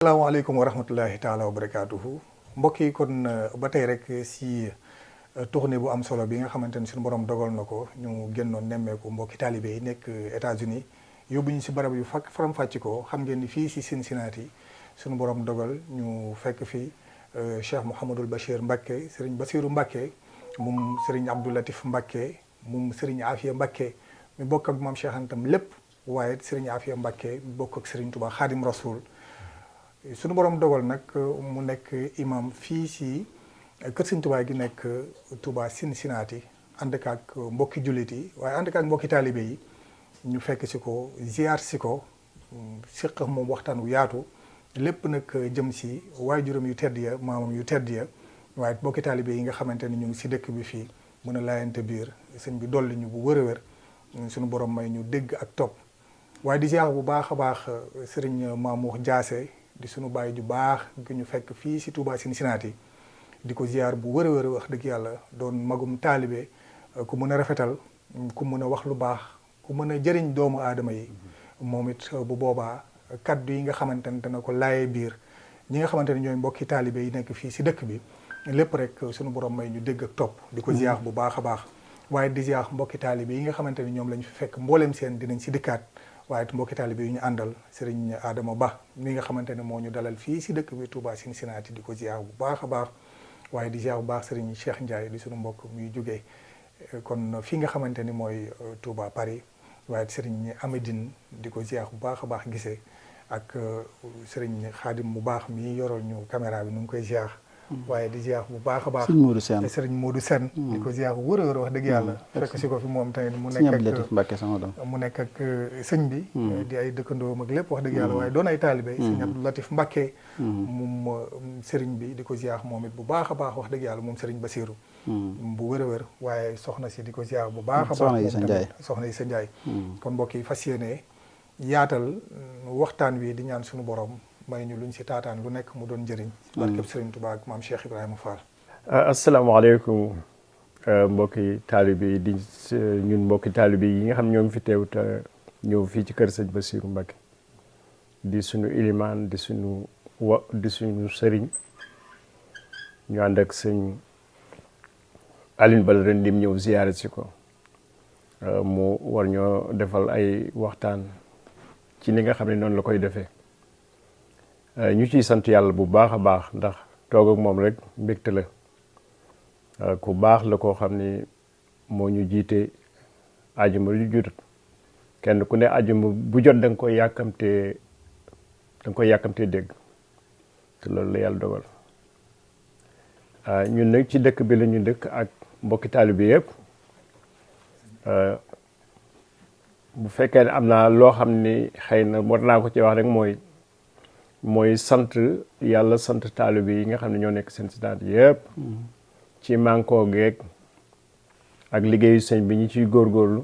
asalaamaaleykum wa rahmatullahi taala wa barakaatuhu mbokk yi kon ba tey rek si tournée bu am solo bi nga xamante ni suñu borom dogal na ko ñu génnoon nemmeeku mbokki taalibe yi nekk États-Unis yóbbu ñu si barab yu faram-fàcc ko xam ngeen ni fii si Cincinnati suñu borom dogal ñu fekk fi Cheikh Mouhamadul Bachir Mbacké Serigne Bassirou Mbacké moom Serigne Abdou Latif Mbacké moom Serigne Afia Mbacké mi bokk ak moom Cheikh Antam lépp waaye Serigne Afia Mbacké mi bokk ak Serigne Touba Khadim Rasoul suñu borom dogal nag mu nekk imam fii si kër Sëriñ Touba gi nekk Touba Cincinnati ànd ak mbokki jullit yi waaye ànd ak mbokki taalibe yi ñu fekk si ko ziar si ko siq moom waxtaan wu yaatu lépp nag jëm si waajuram yu tedd ya maamam yu tedd ya waaye mbokki taalibe yi nga xamante ni ñu ngi si dëkk bi fii mën a laayante biir sëñ bi dolli ñu bu wër a wër suñu borom may ñu dégg ak topp waaye di ziar bu baax a baax Sëriñ Mamour Diassé di sunu baay ju baax gi ñu fekk fii si Touba Cincinnati di ko ziar bu wër a wër wax dëgg yàlla doon magum taalibe ku mën a rafetal ku mën a wax lu baax ku mën a jëriñ doomu aadama yi moom it bu boobaa kaddu yi nga xamante ne dana ko laayee biir ñi nga xamante ne ñooy mbokki taalibe yi nekk fii si dëkk bi lépp rek sunu borom may ñu dégg ak topp di ko ziar bu baax a baax waaye di ziar mbokki taalibe yi nga xamante ne ñoom lañu fi fekk mbooleem seen dinañ si dikkaat waaye it mbokki taalibe yu ñu àndal Serigne Adama Ba mi nga xamante ne moo ñu dalal fii si dëkk bi Touba Cincinnati di ko ziar bu baax a baax waaye di ziar bu baax Serigne Cheikh Ndiaye di suñu mbokk muy jógee kon fii nga xamante ni mooy Touba Paris waaye it Serigne Amadine di ko ziar bu baax a baax gisee ak Serigne Khadim bu baax mi yoral ñu caméra bi nu ngi koy ziar. waaye di ziar bu baax a baax Serigne Modou Sène di ko ziar bu wër a wër wax dëgg yàlla fekk si ko fi moom tamit mu nekk ak sëñ bi di ay dëkkandoom ak lépp wax dëgg yàlla waaye doon ay taalibe sëñ Abdou Latif Mbacké moom Serigne bi di ko ziar moom it bu baax a baax wax dëgg yàlla moom Serigne Bassirou bu wër a wër waaye soxna si di ko ziar bu baax a baax soxna Issa Ndiaye kon mbokk yi fas yéene yaatal waxtaan wi di ñaan suñu borom may ñu luñ si taataan lu nekk mu doon njëriñ barkeb Serigne Touba ak maam Cheikh Ibrahima Fall. asalaamaaleykum mbokki taalibe yi di ñun mbokki taalibe yi nga xam ñoo ngi fi teew te ñëw fii ci kër sëñ Bassirou Mbacké di suñu ilimaan di suñu sëriñ ñu ànd ak sëñ Aline Badara Ndim ñëw ziyaare si ko mu war ñoo defal ay waxtaan ci ni nga xam ne noonu la koy defee. ñu ciy sant yàlla bu baax a baax ndax toog ak moom rek mbégte la ku baax la koo xam ni moo ñu jiite ajuma ju jot kenn ku ne ajuma bu jot da nga koy yàkkamtee dégg te loolu la yàlla dogal ñun nag ci dëkk bi la ñu dëkk ak mbokki taalibe yëpp bu fekkee ne am naa loo xam ni xëy na war naa ko ci wax rek mooy sant yàlla sant taalibe yi nga xam ne ñoo nekk Cincinnati yëpp ci mànkoo geeg ak liggéeyu sëñ bi ñu ciy góorgóorlu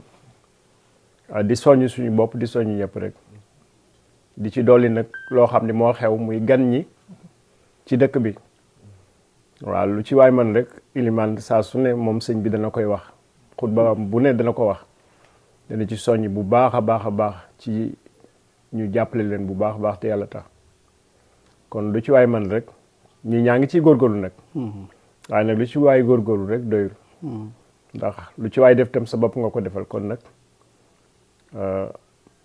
di soññ suñu bopp di soññ ñëpp rek di ci dolli nag loo xam ne moo xew muy gan ñi ci dëkk bi waaw lu ci waay man rek ilimaan saa su ne moom sëñ bi dana koy wax xutba bu ne dana ko wax dana ci soññ bu baax a baax ci ñu jàppale leen bu baax a baax te yàlla tax kon lu ci waay man rek ñaa ngi ciy góorgóorlu nag waaye nag lu ci waay góorgóorlu rek doyul ndax lu ci waay def tam sa bopp nga ko defal kon nag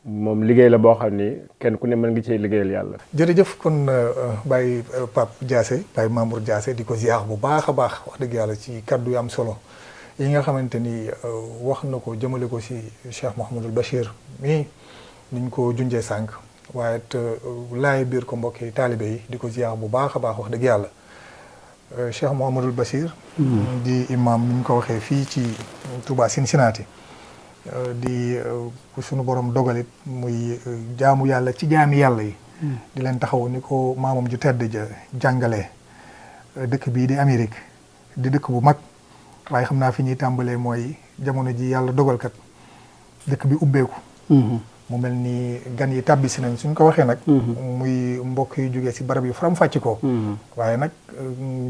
moom liggéey la boo xam ni kenn ku ne mën nga cee liggéeyal yàlla. jërëjëf kon Baye Pape Diassé Baye Mamour Diassé di ko ziar bu baax a baax wax dëgg yàlla ci kaddu yu am solo yi nga xamante ni wax na ko jëmale ko si Cheikh Mouhamadul Bachir mii niñ ko junjee sànq. waaye it laay biir ko mbokki taalibe yi di ko ziar bu baax a baax wax dëgg yàlla Cheikh Mouhamadul Bachir di imam ni ñu ko waxee fii ci Touba Cincinnati di suñu borom dogalit muy jaamu yàlla ci jaami yàlla yi di leen taxaw ni ko maamam ju tedd ja jàngalee dëkk bii di Amérique di dëkk bu mag waaye xam naa fi ñuy tàmbalee mooy jamono ji yàlla dogalkat dëkk bi ubbeeku mu mel ni gan yi tàbbi si nañ suñ ko waxee nag muy mbokk yu jógee si barab yu faram-fàcc ko waaye nag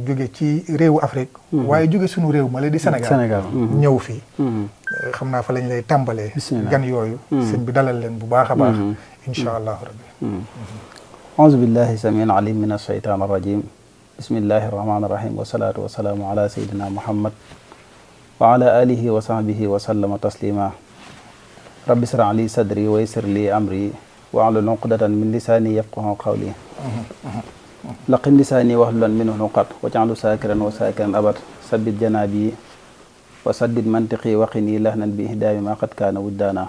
jóge ci réewu Afrique waaye jóge suñu réew ma la di Sénégal ñëw fii xam naa fa lañ lay tàmbalee gan yooyu sëñ bi dalal leen bu baax a baax incha allahu rabbi auzu billahi samiin alim min asheytaan arrajim bismillahi irrahmani irrahim wasalaatu wasalaamu ala sayidina muhammad wa ala alihi wa sahbihi wa sallama taslima rabbi shrah li sadri wa yassir li amri wahlul uqdatan min lisaani yafqahu qawli laqim lisaani wahlulan minhu nuqat waj'alhu saakiran wa saakiran abad sabbit janaabi wa saddid mantiqi waqini lahnan bi ihdaami ma qad kaana wujdaana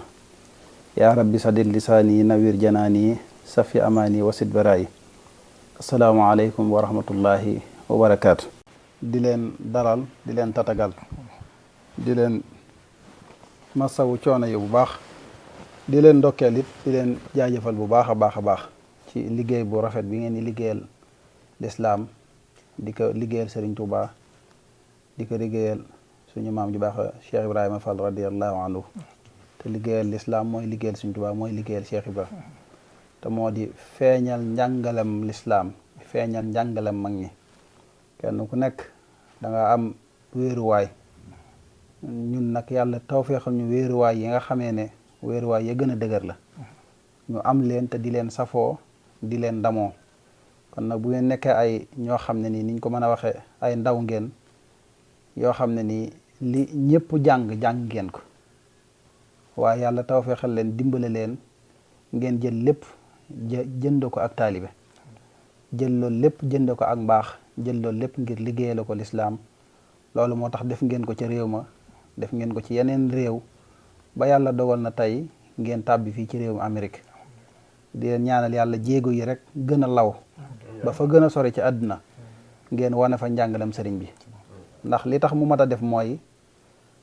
yaa rabbi saddid lisaani nawir janaani safi amaani wasid baraay. asalaamaaleykum wa rahmatullahi wa barakaatu. di leen dalal di leen tatagal di leen masawu coono yi bu baax di leen ndokkeel it di leen jaajëfal bu baax a baax a baax ci liggéey bu rafet bi ngeen di liggéeyal lislaam di ko liggéeyal Serigne Touba di ko liggéeyal suñu maam ju baax Cheikh Ibrahima Fall radiyallahu anhu te liggéeyal lislaam mooy liggéeyal Serigne Touba mooy liggéeyal Cheikh Ibrahima te moo di feeñal njàngalem lislaam feeñal njàngalem mag ñi. kenn ku nekk da nga am wéeruwaay ñun nag yàlla tawfeexal ñu wéeruwaay yi nga xamee ne wéeruwaay ya gën a dëgër la ñu am leen te di leen safoo di leen damoo. kon nag bu ngeen nekkee ay ñoo xam ne nii niñ ko mën a waxee ay ndaw ngeen yoo xam ne nii li ñëpp jàng ngeen ko waaye yàlla tawfeexal leen dimbale leen ngeen jël lépp jënd ko ak taalibe jël loolu lépp jënd ko ak mbaax jël loolu lépp ngir liggéeyale ko lislaam loolu moo tax def ngeen ko ca réew ma def ngeen ko ci yeneen réew ba yàlla dogal na tey ngeen tàbbi fii ci réewum Amérique di leen ñaanal yàlla jéego yi rek gën a law ba fa gën a sori ci àdduna ngeen wane fa njàngalem sëriñ bi ndax li tax mu mat a def mooy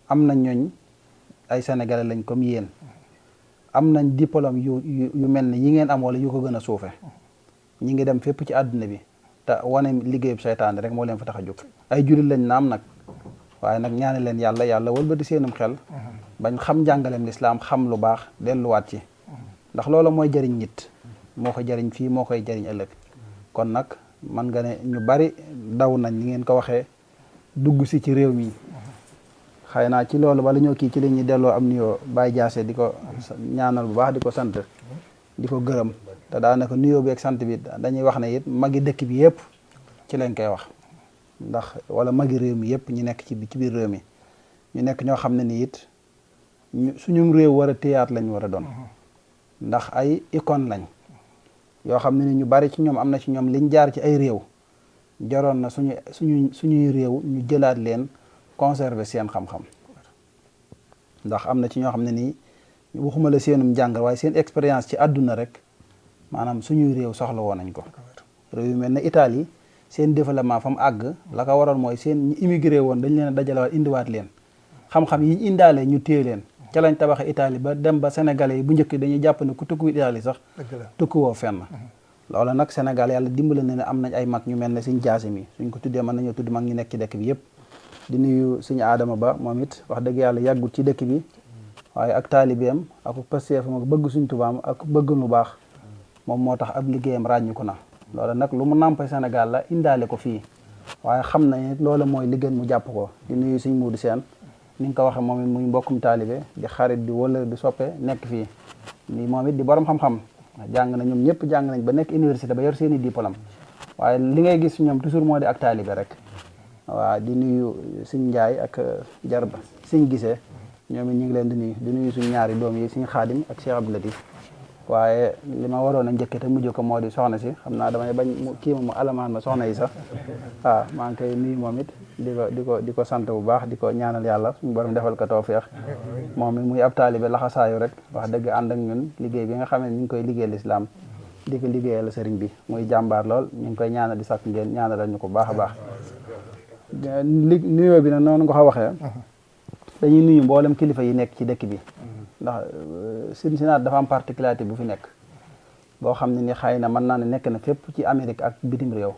am na ñooñ ay sénégalais lañ comme yéen am nañ diplôme yu mel ni yi ngeen am wala yu ko gën a suufe ñi ngi dem fépp ci àdduna bi te wane liggéeyub seytaane rek moo leen fa tax a jóg ay jullit lañ naam nag waaye nag ñaane leen yàlla wëlbati seenum xel bañ xam njàngaleem lislaam xam lu baax delluwaat ci ndax loolu mooy jëriñ nit moo ko jëriñ fii moo koy jëriñ ëllëg kon nag man nga ne ñu bari daw nañ ni ngeen ko waxee dugg si ci réew mi xëy naa ci loolu bala ñoo kii ci li ñuy delloo am nuyoo Baye Diassé di ko ñaanal bu baax di ko sant di ko gërëm te daanaka nuyoo beeg sant bi dañuy wax ne it magi dëkk bi yëpp ci lañ koy wax ndax wala magi réew mi yëpp ñu nekk ci biir réew mi ñu nekk ñoo xam ne ni it suñu réew war a téyaat lañ war a doon ndax ay icône lañ yoo xam ne ni ñu bari ci ñoom am na ci ñoom liñ jaar ci ay réew jaroon na suñuy réew ñu jëlaat leen conserver seen xam-xam ndax am na ci ñoo xam ne nii waxuma la seenum jàngal waaye seen expérience ci àdduna rek maanaam suñuy réew soxla woon nañ ko réew yu mel ne Italie seen développement fa mu àgg la ko waral mooy seen ñi immigré woon dañ leen a dajalewaat indiwaat leen xam-xam yi ñu indaale ñu téye leen ca lañ tabaxe Italie ba dem ba sénégalais yi bu njëkk dañuy jàpp ne ku tukku Italie sax tukkuwoo fenn loolu nag Sénégal yàlla dimbale na ne am nañ ay mag ñu mel ne suñ jaasi mi suñ ko tuddee mën nañoo tudd mag ñu nekk ci dëkk bi yëpp di nuyu suñu Adama Ba moom it wax dëgg yàlla yàggut ci dëkk bi waaye ak taalibeem ak pasteefam ak bëgg suñ tubaam ak bëgg lu baax moom moo tax ab liggéeyam ràññiku na loolu nag lu mu nàmpe Sénégal la indaale ko fii waaye xam nañ loolu mooy liggéey mu jàpp ko di nuyu suñ Muudu Seen ni nga ko waxee moom it muy mbokkum taalibe di xarit di wala di soppe nekk fii ni moom it di borom xam-xam jàng na ñoom ñëpp jàng nañ ba nekk université ba yor seen i diplôme waaye li ngay gis ñoom toujours moo di ak taalibe rek waaw di nuyu suñ Njaay ak Jarba suñ gisee ñoom it ñu ngi leen di nuyu suñ ñaari doom yi suñ Xaadim ak Cheikh Abdou Latif waaye li ma waroon a njëkke te mujj ko moo di soxna si xam naa damay bañ kii mu alamaan ma soxna yi sax waaw maa ngi koy nuyu moom it di ko sant bu baax di ko ñaanal yàlla suñu borom defal ko tawfeex moom it muy ab taalibe laxasaayu rek wax dëgg ànd ak ñun liggéey bi nga xam ne ñu ngi koy liggéeyal lislaam di ko liggéeyal sëriñ bi muy jàmbaar lool ñu ngi koy ñaanal di sàkk ngeen ñaanalal ñu ko baax a baax nuyoo bi nag noonu nga ko waxee dañuy nuyu mboolem kilifa yi nekk ci dëkk bi ndax Cincinnati dafa am particularité bu fi nekk boo xam ne ni xëy na mën naa ne nekk na fépp ci Amérique ak bitim réew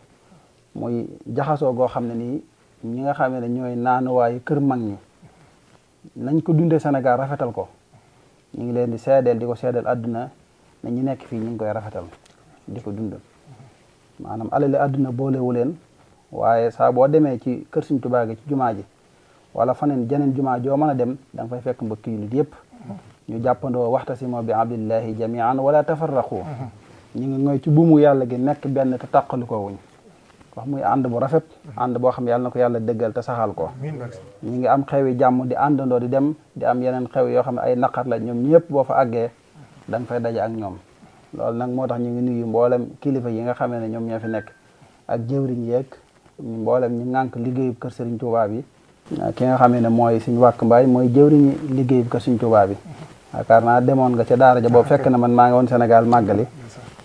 muy jaxasoo goo xam ne nii ñi nga xam ne ñooy naanuwaayu kër mag ñi nañ ko dundee Sénégal rafetal ko ñu ngi leen di seedeel di ko seedeel àdduna ne ñi nekk fii ñu ngi koy rafetal di ko dund maanaam alali àdduna boolewu leen waaye saa boo demee ci kër Sëriñ Tuubaa gi ci jumaa ji wala faneen jeneen jumaa joo mën a dem da nga fay fekk mbokk yi nit yëpp ñu jàppandoo waxtasimoo bi abdillahi jamian wala tafarraqu ñu ngi ngoy ci buumu yàlla gi nekk benn te tàqalu ko wuñ wax muy ànd bu rafet ànd boo xam yàlla na ko yàlla dëggal te saxal ko ñu ngi am xewi jàmm di àndandoo di dem di am yeneen xew yoo xam ne ay naqar la ñoom ñëpp boo fa àggee da nga fay daje ak ñoom loolu nag moo tax ñu ngi nuyu mboolem kilifa yi nga xamee ne ñoom ñoo fi nekk ak jëwriñ yeeg mboolem ñu ŋànk liggéeyu kër Serigne Touba bi ki nga xamee ne mooy suñu wàkk mbaay mooy jëwriñu liggéeyu kër Serigne Touba bi yaakaar naa demoon nga ca daara ja boobu fekk na man maa ngi woon Sénégal màggali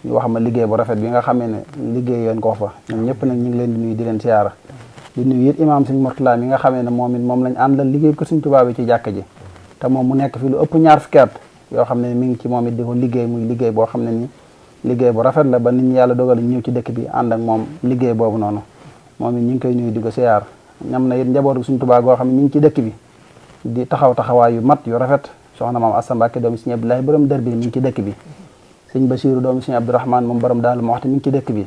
ñu wax ma liggéey bu rafet bi nga xamee ne liggéey yoon ko fa ñoom ñëpp nag ñu ngi leen di nuyu di leen siyaara di nuyu it imaam Serigne Mourtala mi nga xamee ne moom it moom lañ àndal liggéeyu kër Serigne Touba bi ci jàkk ji te moom mu nekk fi lu ëpp ñaar fukki at yoo xam ne mi ngi ci moom it di ko liggéey muy liggéey boo xam ne ni liggéey bu rafet la ba nit ñi yàlla dogal ñëw ci dëkk bi ànd ak moom liggéey boobu noonu moom it ñu ngi koy nuyu di ko siyaar ñam na it njabootu Sëriñ Tuubaa goo xam ne ñu ngi ci dëkk bi di taxawaay yu mat yu rafet soxna maam Assa Mbàkke doomi Sëriñ Abdoulaye borom dër bi mi ngi ci dëkk bi Sëriñ Basiiru doomi Sëriñ Abdourahmane moom borom Daaru Muxti mi ngi ci dëkk bi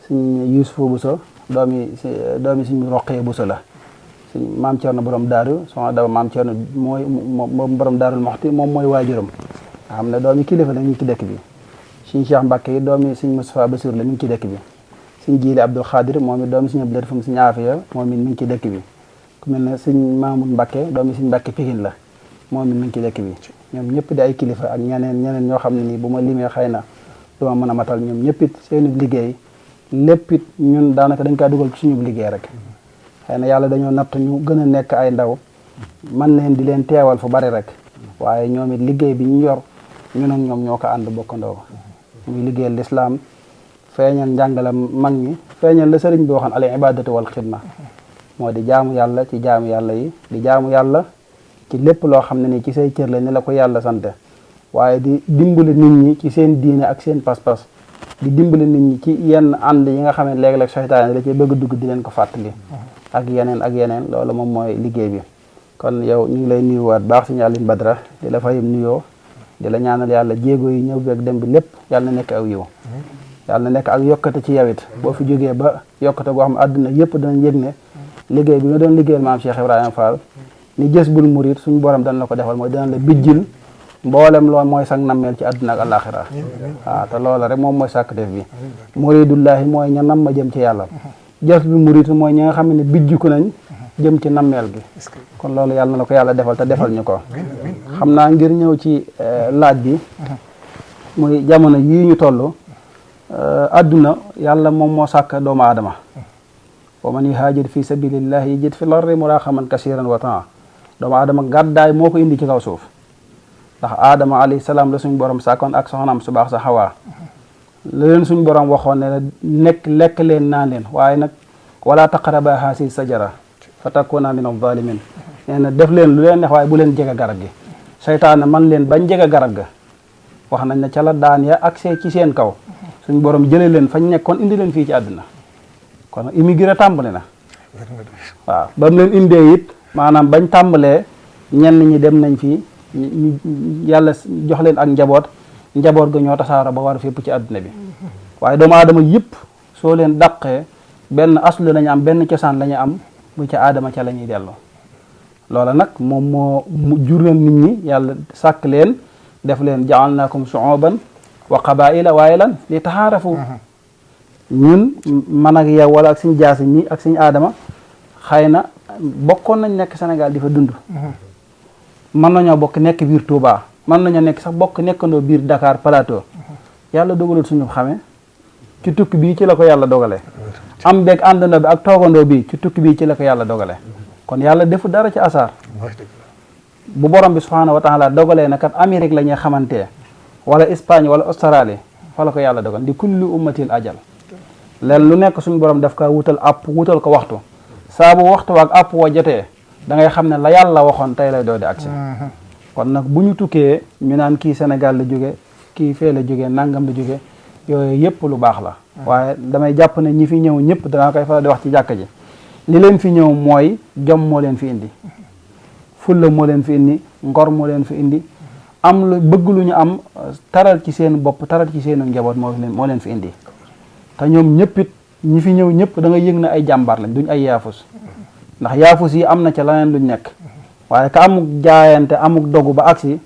Sëriñ Yuusufu Buso doomi Sëriñ Roqee Buso la Sëriñ maam Cerno borom daaru soxna Daba maam Cerno moom borom Daaru Muxti moom mooy waajuram nga xam ne doomi kilifa la mi ngi ci dëkk bi Sëriñ Cheikh Mbàkke yi doomi Sëriñ Moustapha Basiiru la mi ngi ci dëkk bi Sëriñ Jiili Abdul Xaadir moom it doomi Sëriñ Abdul Latif Sëriñ Aafiya moom it mi ngi ci dëkk bi ku mel ne Sëriñ Maamun Mbàkke doomi Sëriñ Mbàkke Pikin la moom it mi ngi ci dëkk bi ñoom ñëpp di ay kilifa ak ñeneen ñoo xam ne nii bu ma limee xëy na du ma mën a matal ñoom ñëpp it seenu liggéey lépp it ñun daanaka dañ kaa dugal ci suñu liggéey rek xëy na yàlla dañoo natt ñu gën a nekk ay ndaw man leen di leen teewal fu bari rek waaye ñoom it liggéey bi ñu yor ñun ak ñoom ñoo ko ànd bokkandoo muy liggéeyal lislaam feeñal njàngalam mag ñi feeñal la sëriñ bi waxoon al ibadatu wal xidma moo di jaamu yàlla ci jaamu yàlla yi di jaamu yàlla ci lépp loo xam ne ni ci say cër la ni la ko yàlla sante waaye di dimbali nit ñi ci seen diine ak seen pas-pas di dimbali nit ñi ci yenn ànd yi nga xam ne léeg-léeg seytaane da cee bëgg a dugg di leen ko fàttali ak yeneen loolu moom mooy liggéey bi kon yow ñu ngi lay nuyuwaat baax Sëriñ Aliou Badara di la fayim nuyoo di la ñaanal yàlla jéego yi ñëw beeg dem bi lépp yàlla na nekk aw yiw yàlla na nekk ak yokkate ci yow it boo fi jógee ba yokkate goo xam ne àdduna yëpp danañ yëg ne liggéey bi nga doon liggéeyal maam Cheikh Ibrahima Fall ni jës bul murit suñu borom dana la ko defal mooy dana la bijjil mboolem loolu mooy sag nammeel ci àdduna ak àllaaxira waaw te loola rek moom mooy sàkk def bi muridullahi mooy ña nam ma jëm ci yàlla jës bul murit mooy ñi nga xam ne bijjiku nañ jëm ci nammeel gi kon loolu yàlla na la ko yàlla defal te defal ñu ko xam naa ngir ñëw ci laaj bi muy jamono yii ñu toll adduna yàlla moom moo sàkk doomu aadama wa man yuhaajir fi sabilillahi yajid fil ardi muraqaman kasiran wa temps doomu aadama gàddaay moo ko indi ci kaw suuf ndax aadama alayhi salaam la suñ borom sàkkoon ak soxnaam su baax sa Xawaa la leen suñ borom waxoon ne nekk lekk leen naan leen waaye nag wala taqraba haasi sajara fa takuna min az-zalimin nee na def leen lu leen neex waaye bu leen jege garab gi seytaane man leen bañ jege garab ga wax nañ ne ca la daan ya accès ci seen kaw suñ borom jëlee leen fañ nekkoon indi leen fii ci àdduna kon immigré tàmbali na waaw ba mu leen indee it maanaam bañ tàmbalee ñenn ñi dem nañ fii yàlla jox leen ak njaboot ga ñoo tasaara ba war fépp ci àdduna bi waaye doomu aadama yëpp soo leen dàqee benn aslu lañu am benn cosaan la ñu am bu ca aadama ca la ñuy delloo loola nag moom moo jural nit ñi yàlla sàkk leen def leen ja'alnaakum shu'uban wa qabaa'ila waaye lan li taxaarafu ñun man ak yow wala ak suñ jaasi ñi ak suñ aadama xëy na bokkoon nañ nekk Sénégal di fa dund mën nañoo bokk nekk biir Touba mën nañoo nekk sax bokk nekkandoo biir Dakar Plateau yàlla dogalul suñu xame ci tukki bii ci la ko yàlla dogale am beeg àndandoo bi ak toogandoo bi ci tukki bii ci la ko yàlla dogale kon yàlla defu dara ci asaar bu borom bi subhaanahu wa taala dogalee na kat Amérique la ñuy xamantee wala Espagne wala Australie fa la ko yàlla dogal di kulli ummatin ajal leen lu nekk suñu borom daf kaa wutal app wutal ko waxtu saa bu waxtu waak app wa jotee da ngay xam ne la yàlla waxoon tey lay doo di agsi kon nag bu ñu tukkee ñu naan kii Sénégal la jóge kii fee la jóge nangam la jóge yooyu yëpp lu baax la waaye damay jàpp ne ñi fi ñëw ñëpp danaa koy faral di wax ci jàkka ji li leen fi ñëw mooy jom moo leen fi indi fulla moo leen fi indi ngor moo leen fi indi am lu bëgg lu ñu am taral ci seen bopp taral ci seenu njaboot moo leen fi indi te ñoom ñëpp it ñi fi ñëw ñëpp da nga yëg na ay jàmbaar lañ duñ ay yaafus ndax yaafus yi am na ca leneen luñ nekk waaye ka amuk jaayante amuk dogu ba agsi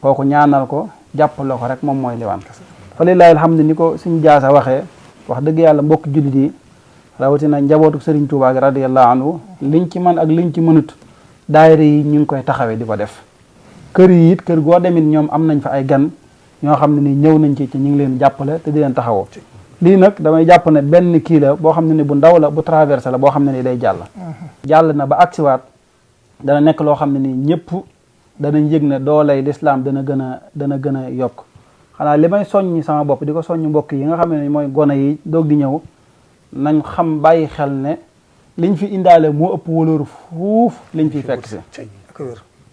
kooku ñaanal ko jàppale ko rek moom mooy liwaan fa lillahi alhamdu ni ko suñ jaasa waxee wax dëgg yàlla mbokk jullit yi rawatina njabootu Serigne Touba gi radiyallahu anhu liñ ci mën ak liñ ci mënut daayira yi ñu ngi koy taxawee di ko def kër yi it kër goo demit ñoom am nañ fa ay gan ñoo xam ne ni ñëw nañ ci ñu ngi leen jàppale te di leen taxawoo lii nag damay jàpp ne benn kii la boo xam ne ni bu ndaw la bu traversé la boo xam ne ni day jàll na ba agsiwaat dana nekk loo xam ne ni ñëpp danañ yëg ne dooley lislaam dana gën a yokk xanaa li may soññi sama bopp di ko soññ mbokk yi nga xam ne mooy gone yi doog di ñëw nañ xam bàyyi xel ne liñ fi indaale moo ëpp valeur fuuf liñ fiy fekk si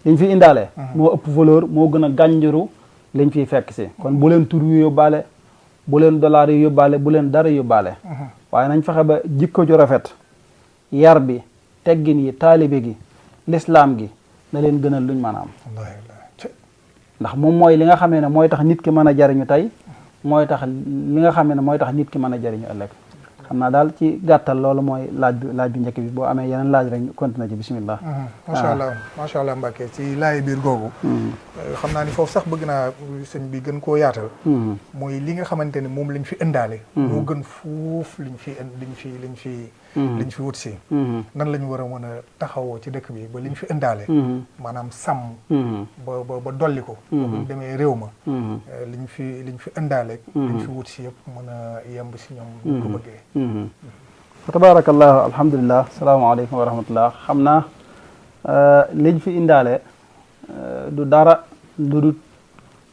liñ fi indaale moo ëpp valeur moo gën a gànjaru liñ fiy fekk si kon bu leen tur yu yóbbaale bu leen dollar yu yóbbaale bu leen dara yóbbaale waaye nañ fexe ba jikko ju rafet yar bi teggin yi taalibe gi lislaam gi na leen gënal luñ mën a am ndax moom mooy li nga xamee ne mooy tax nit ki mën a jariñu tey mooy tax li nga xamee ne mooy tax nit ki mën a jariñu ëllëg xam naa daal ci gàttal loolu mooy laaj bi njëkk bi boo amee yeneen laaj rek ñu continuer ci bismillah macha allah Mbacke ci laay biir googu xam naa ni foofu sax bëgg naa sëñ bi gën koo yaatal mooy li nga xamante ne moom lañ fi ëndaale moo gën fuuf liñ fi wut si nan lañ war a mën a taxawoo ci dëkk bi ba liñ fi ëndaale maanaam sàmm ba dolli ko buñ demee réew ma liñ fi ëndaale liñ fi wut si yëpp mën a yemb si ñoom ñu ko bëggee fa tabarakallahu alhamdulilah salaamaaleykum wa rahmatullah xam naa liñ fi indaale du dara lu dul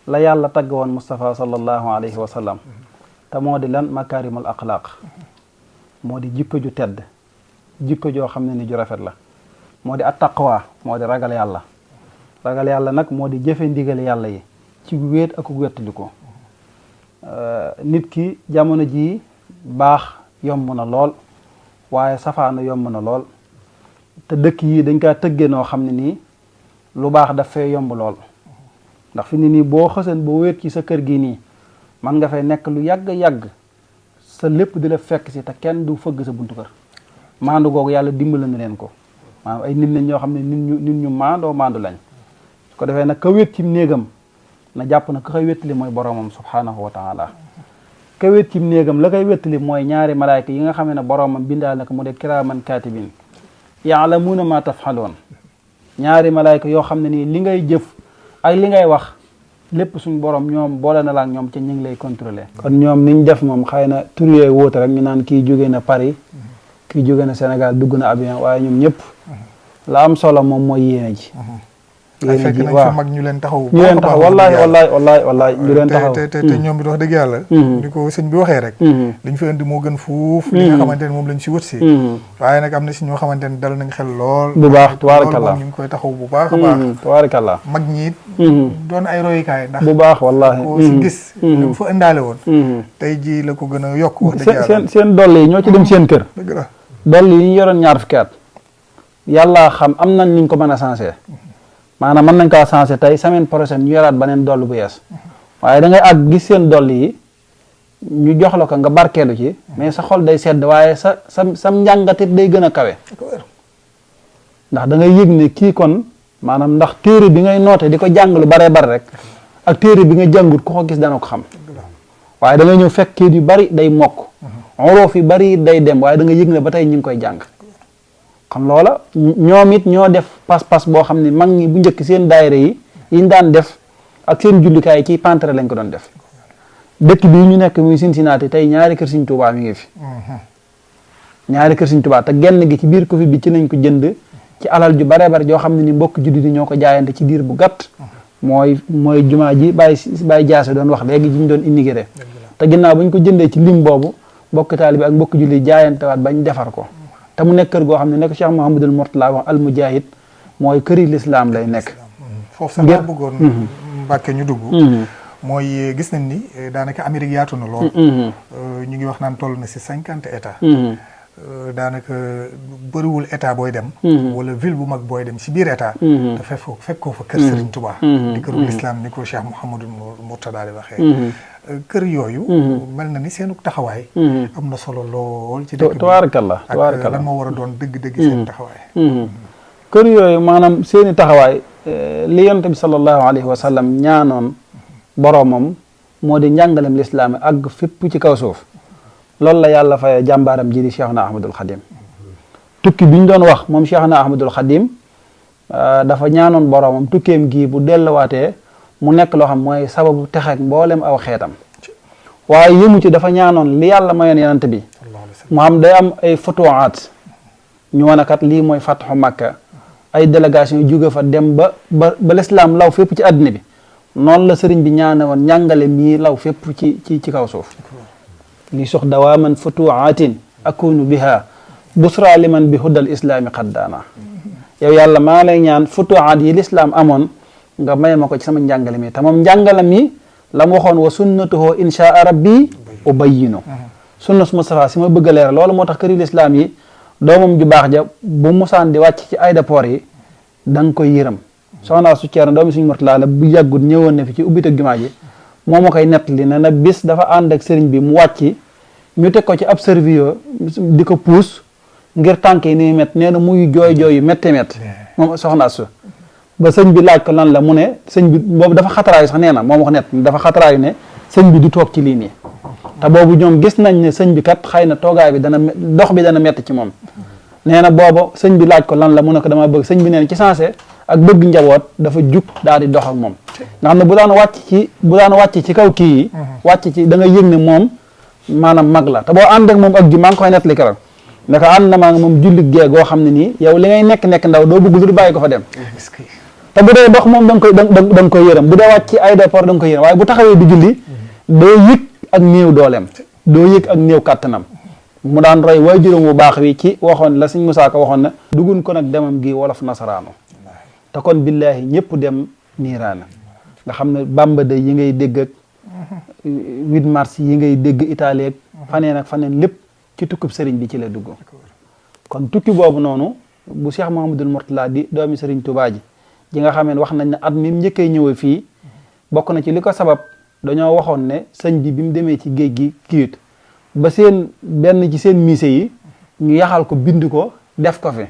la yàlla tagg woon Mustafa sallallahu alayhi wa sallam te moo di lan makarimul axlaaq moo di jikko ju tedd jikko joo xam ne ni ju rafet la moo di attaqwa moo di ragal yàlla nag moo di jëfe ndigal yàlla yi ci wéet ak wéttali ko nit ki jamono jii baax yomb na lool waaye safaanu yomb na lool te dëkk yi dañ kaa tëggee noo xam ne nii lu baax daf fee yomb lool ndax fi ni nii boo xësan boo wéet ci sa kër gi nii man nga fay nekk lu yàgg sa lépp di la fekk si te kenn du fëgg sa buntu kër maandu googu yàlla dimbala na leen ko maanaam ay nit lañ ñoo xam ne nit ñu maandu lañ su ko defee nag ka wét ci néegam na jàpp na ka koy wéttali mooy boromam subhanahu wa taala ka wét ci néegam la koy wéttali mooy ñaari malaayka yi nga xam ne boromam bindaal na ko mu de kiraaman kaatibin yaalamuuna ma tafxaloon ñaari malaayka yoo xam ne nii li ngay jëf ak li ngay wax lépp suñu borom ñoom boole na la ak ñoom ci ñu ngi lay contrôler kon ñoom niñ def moom xëy na tur yooyu wóote rek ñu naan kii jóge na Paris kii jóge na Sénégal dugg na avion waaye ñoom ñëpp la am solo moom mooy yéene ji fekk nañ fi mag ñu leen taxaw wallaay ñu leen taxaw te ñoom bi wax dëgg yàlla ni ko sëñ bi waxee rek liñ fi indi moo gën fuuf li nga xamante ne moom lañ si wët si waaye nag am na si ñoo xamante ne dal nañ xel lool bu baax tabaarakallah ñu ngi koy taxaw bu baax a baax tabaarakallah mag ñi doon ay royukaay ndax bu baax wallahi ko si gis ñu fa indaale woon tey ji la ko gën a yokk wax dëgg yàlla seen dolli yi ñoo ci dem seen kër dëgg la dolli yi ñu yoroon ñaar fukki at yàlla xam am nañ niñ ko mën a sensé maanaam mën nañ kaa changé tey semaine prochaine ñu yoraat beneen dolli bu yees waaye da ngay àgg gis seen dolli yi ñu jox la ko nga barkeelu ci mais sa xol day sedd waaye sa njàngatit day gën a kawe ndax da ngay yëg ne kii kon maanaam ndax téere bi ngay noote di ko jàng lu baree bari rek ak téere bi nga jàngut ku ko gis dana ko xam waaye da ngay ñëw fekk kayit yu bari day mokk oroof yu bari day dem waaye da nga yëg ne ba tey ñu ngi koy jàng xam loola ñoom it ñoo def pas-pas boo xam ne mag ñi bu njëkk seen daayira yi yiñ daan def ak seen jullikaay ci pantre lañ ko doon def dëkk bii ñu nekk muy Cincinnati tey ñaari kër Sëriñ Tuubaa mi ngi fi ñaari kër Sëriñ Tuubaa te genn gi ci biir Covid bi ci nañ ko jënd ci alal ju bare bare joo xam ne ni mbokk juddi di ñoo ko jaayante ci diir bu gàtt mooy jumaa ji bàyyi jaase doon wax léegi ji ñu doon immigré te ginnaaw bañ ko jëndee ci lim boobu mbokk taalibe ak mbokk julli jaayantewaat bañ defar ko te mu nekk kër goo xam ne nekk Cheikh Mouhamadul Mourtala wax al mujahid mooy këri lislaam lay nekk foofu sax laa bëggoon Mbàkke ñu dugg mooy gis nañ ni daanaka Amérique yaatu na lool ñu ngi wax naan toll na si 50 états daanaka bëriwul état booy dem wala ville bu mag booy dem si biir état te fekkoo fa kër Serigne Touba di këru lislaam ni ko Cheikh Mouhamadul Mourtala di waxee kër yooyu mel na ni seenu taxawaay am na solo lool ci dëkk bi tabaarakallah ak lan moo war a doon dëgg-dëgg seen taxawaay kër yooyu maanaam seeni taxawaay li yonent bi sallallahu alayhi wa sallam ñaanoon boroomam moo di njàngalem lislaam àgg fépp ci kaw suuf loolu la yàlla fay jàmbaaram ji di Cheikhna Ahmadul Khadim tukki bi ñu doon wax moom Cheikhna Ahmadul Khadim dafa ñaanoon boroomam tukkeem gii bu delluwaatee mu nekk loo xam mooy sababu texeek mboolem aw xeetam waaye yëmu ci dafa ñaanoon li yàlla mayoon yonent bi mu xam day am ay futuwaat ñu wane kat lii mooy fatxu Makka ay délégation yu jóge fa dem ba lislaam law fépp ci àddina bi noonu la sëriñ bi ñaane woon njàngale mii law fépp ci kaw suuf li sox dawaaman futuwaatin akunu biha busra liman bi huddal islaami xaddaana yow yàlla maa lay ñaan futuwaat yi lislaam amoon nga may ma ko ci sama njàngale mi te moom njàngale mi la mu waxoon wa sunnatuhu inshaa rabbi ubayyinu sunna su Mustafa si ma bëgg a leeral loolu moo tax këri lislaam yi doomam ju baax ja bu musaan di wàcc ci aéroport yi da nga koy yërëm soxnaa su Ceerno doomi suñu Murtala la bu yàggut ñëwoon na fi ci ubbiteg jumaa ji moo ma koy nettali ne na bis dafa ànd ak sëriñ bi mu wàcc ñu teg ko ci ab servio di ko puus ngir tànk yi ni mett nee na muy jooy yu métte moom soxnaa su ba sëñ bi laaj ko lan la mu ne sëñ bi boobu dafa xataraayu sax nee na moom wax net dafa xataraayu ne sëñ bi du toog ci lii nii te boobu ñoom gis nañ ne sëñ bi kat xëy na toogaay bi dox bi dana métti ci moom nee na booba sëñ bi laaj ko lan la mu ne ko dama bëgg sëñ bi nee na ci sensé ak bëgg njaboot dafa jug daal di dox ak moom nga xam ne bu daan wàcc ci kaw kii yi wàcc ci da nga yëg ne moom maanaam mag la te boo ànd ak moom ak ju maa ngi koy nettali keroog ne ko ànd na maa ngi moom julli gee goo xam ne nii yow li ngay nekk ndaw doo bëgg lu bàyyi ko fa dem te bu dee dox moom da nga koy yërëm bu dee wàcc ci aéroport da nga koy yërëm waaye bu taxawee di julli doo yëg ak néew dooleem doo yëg ak néew kàttanam mu daan roy waajuram bu baax wi ci waxoon la sëñ Musaa Ka waxoon na dugun ko nag demam gi wolof nasaraano te kon billaahi ñëpp dem niiraana nga xam ne Bamba Day yi ngay dégg ak 8 mars yi ngay dégg Italie ak faneen ak faneen lépp ci tukkub sëriñ bi ci la dugg kon tukki boobu noonu bu Cheikh Mouhamadoul Mourtala di doomi sëriñ Touba ji nga xamee wax nañ ne at mi njëkkee ñëwee fii bokk na ci li ko sabab dañoo waxoon ne sëñ bi mu demee ci géej gi kiit ba benn ci seen musée yi ñu yaxal ko bind ko def ko fi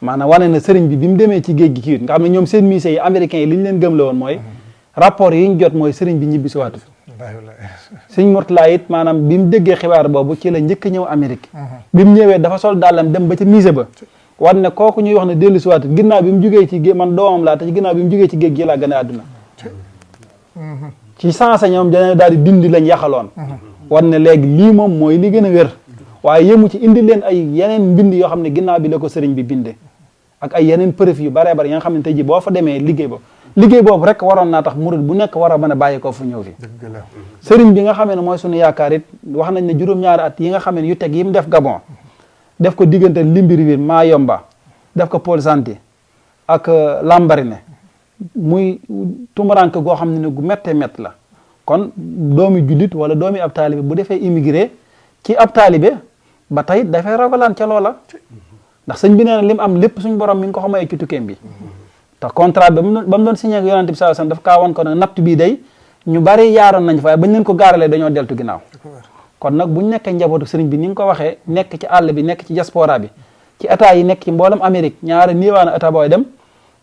maanaam wane na sëriñ bi mu demee ci géej gi kiit nga xam ne ñoom seen musée yi américains yi li ñu leen gëm la woon mooy rapport yi ñu jot mooy sëriñ bi ñibbi si waatu sëñ Mourtala it maanaam bi mu déggee xibaar boobu ci la njëkk a ñëw Amérique bi mu ñëwee dafa sol dàllam dem ba ca musée ba war ne kooku ñuy wax ne dellu si waatu ginnaaw bi mu jugee ci géej man doomam laa te ginnaaw bi mu jugee ci géej gi laa gën a àdduna ci sensé ñoom dana daal di dindi lañ yaxaloon war ne léegi lii moom mooy li gën a wér waaye yëmu ci indi leen ay yeneen mbind yoo xam ne ginnaaw bi la ko sëriñ bi binde ak ay yeneen preuve yu baree bari ya nga xam ne tey ji boo fa demee liggéey boobu rek waroon naa tax murid bu nekk war a mën a bàyyi ko fu ñëw fi sëriñ bi nga xamee ne mooy sunu yaakaar it wax nañ ne juróom-ñaari at yi nga xamee ne yu teg yi mu def Gabon def ko diggante Libreville Mayomba def ko Port Gentil ak Lambaréné muy tumuranke goo xam ne gu méttee mett la kon doomi jullit wala doomi ab taalibe bu defee immigré ci ab taalibe ba tey dafay ragalaan ca loola ndax sëñ bi nee na lim am lépp suñ borom mi ngi ko xamee ci tukkeem bi te contrat ba mu doon signé ak yonent bi sallallahu alayhi wasallam daf kaa woon ko nag natt bii day ñu bari yaaroon nañ fa waaye bañ leen ko gaaralee dañoo deltu ginnaaw kon nag buñ nekkee njabootu sëriñ bi ni nga ko waxee nekk ci àll bi nekk ci diaspora bi ci état yi nekk ci mboolem Amérique ñaari niiwaana état booy dem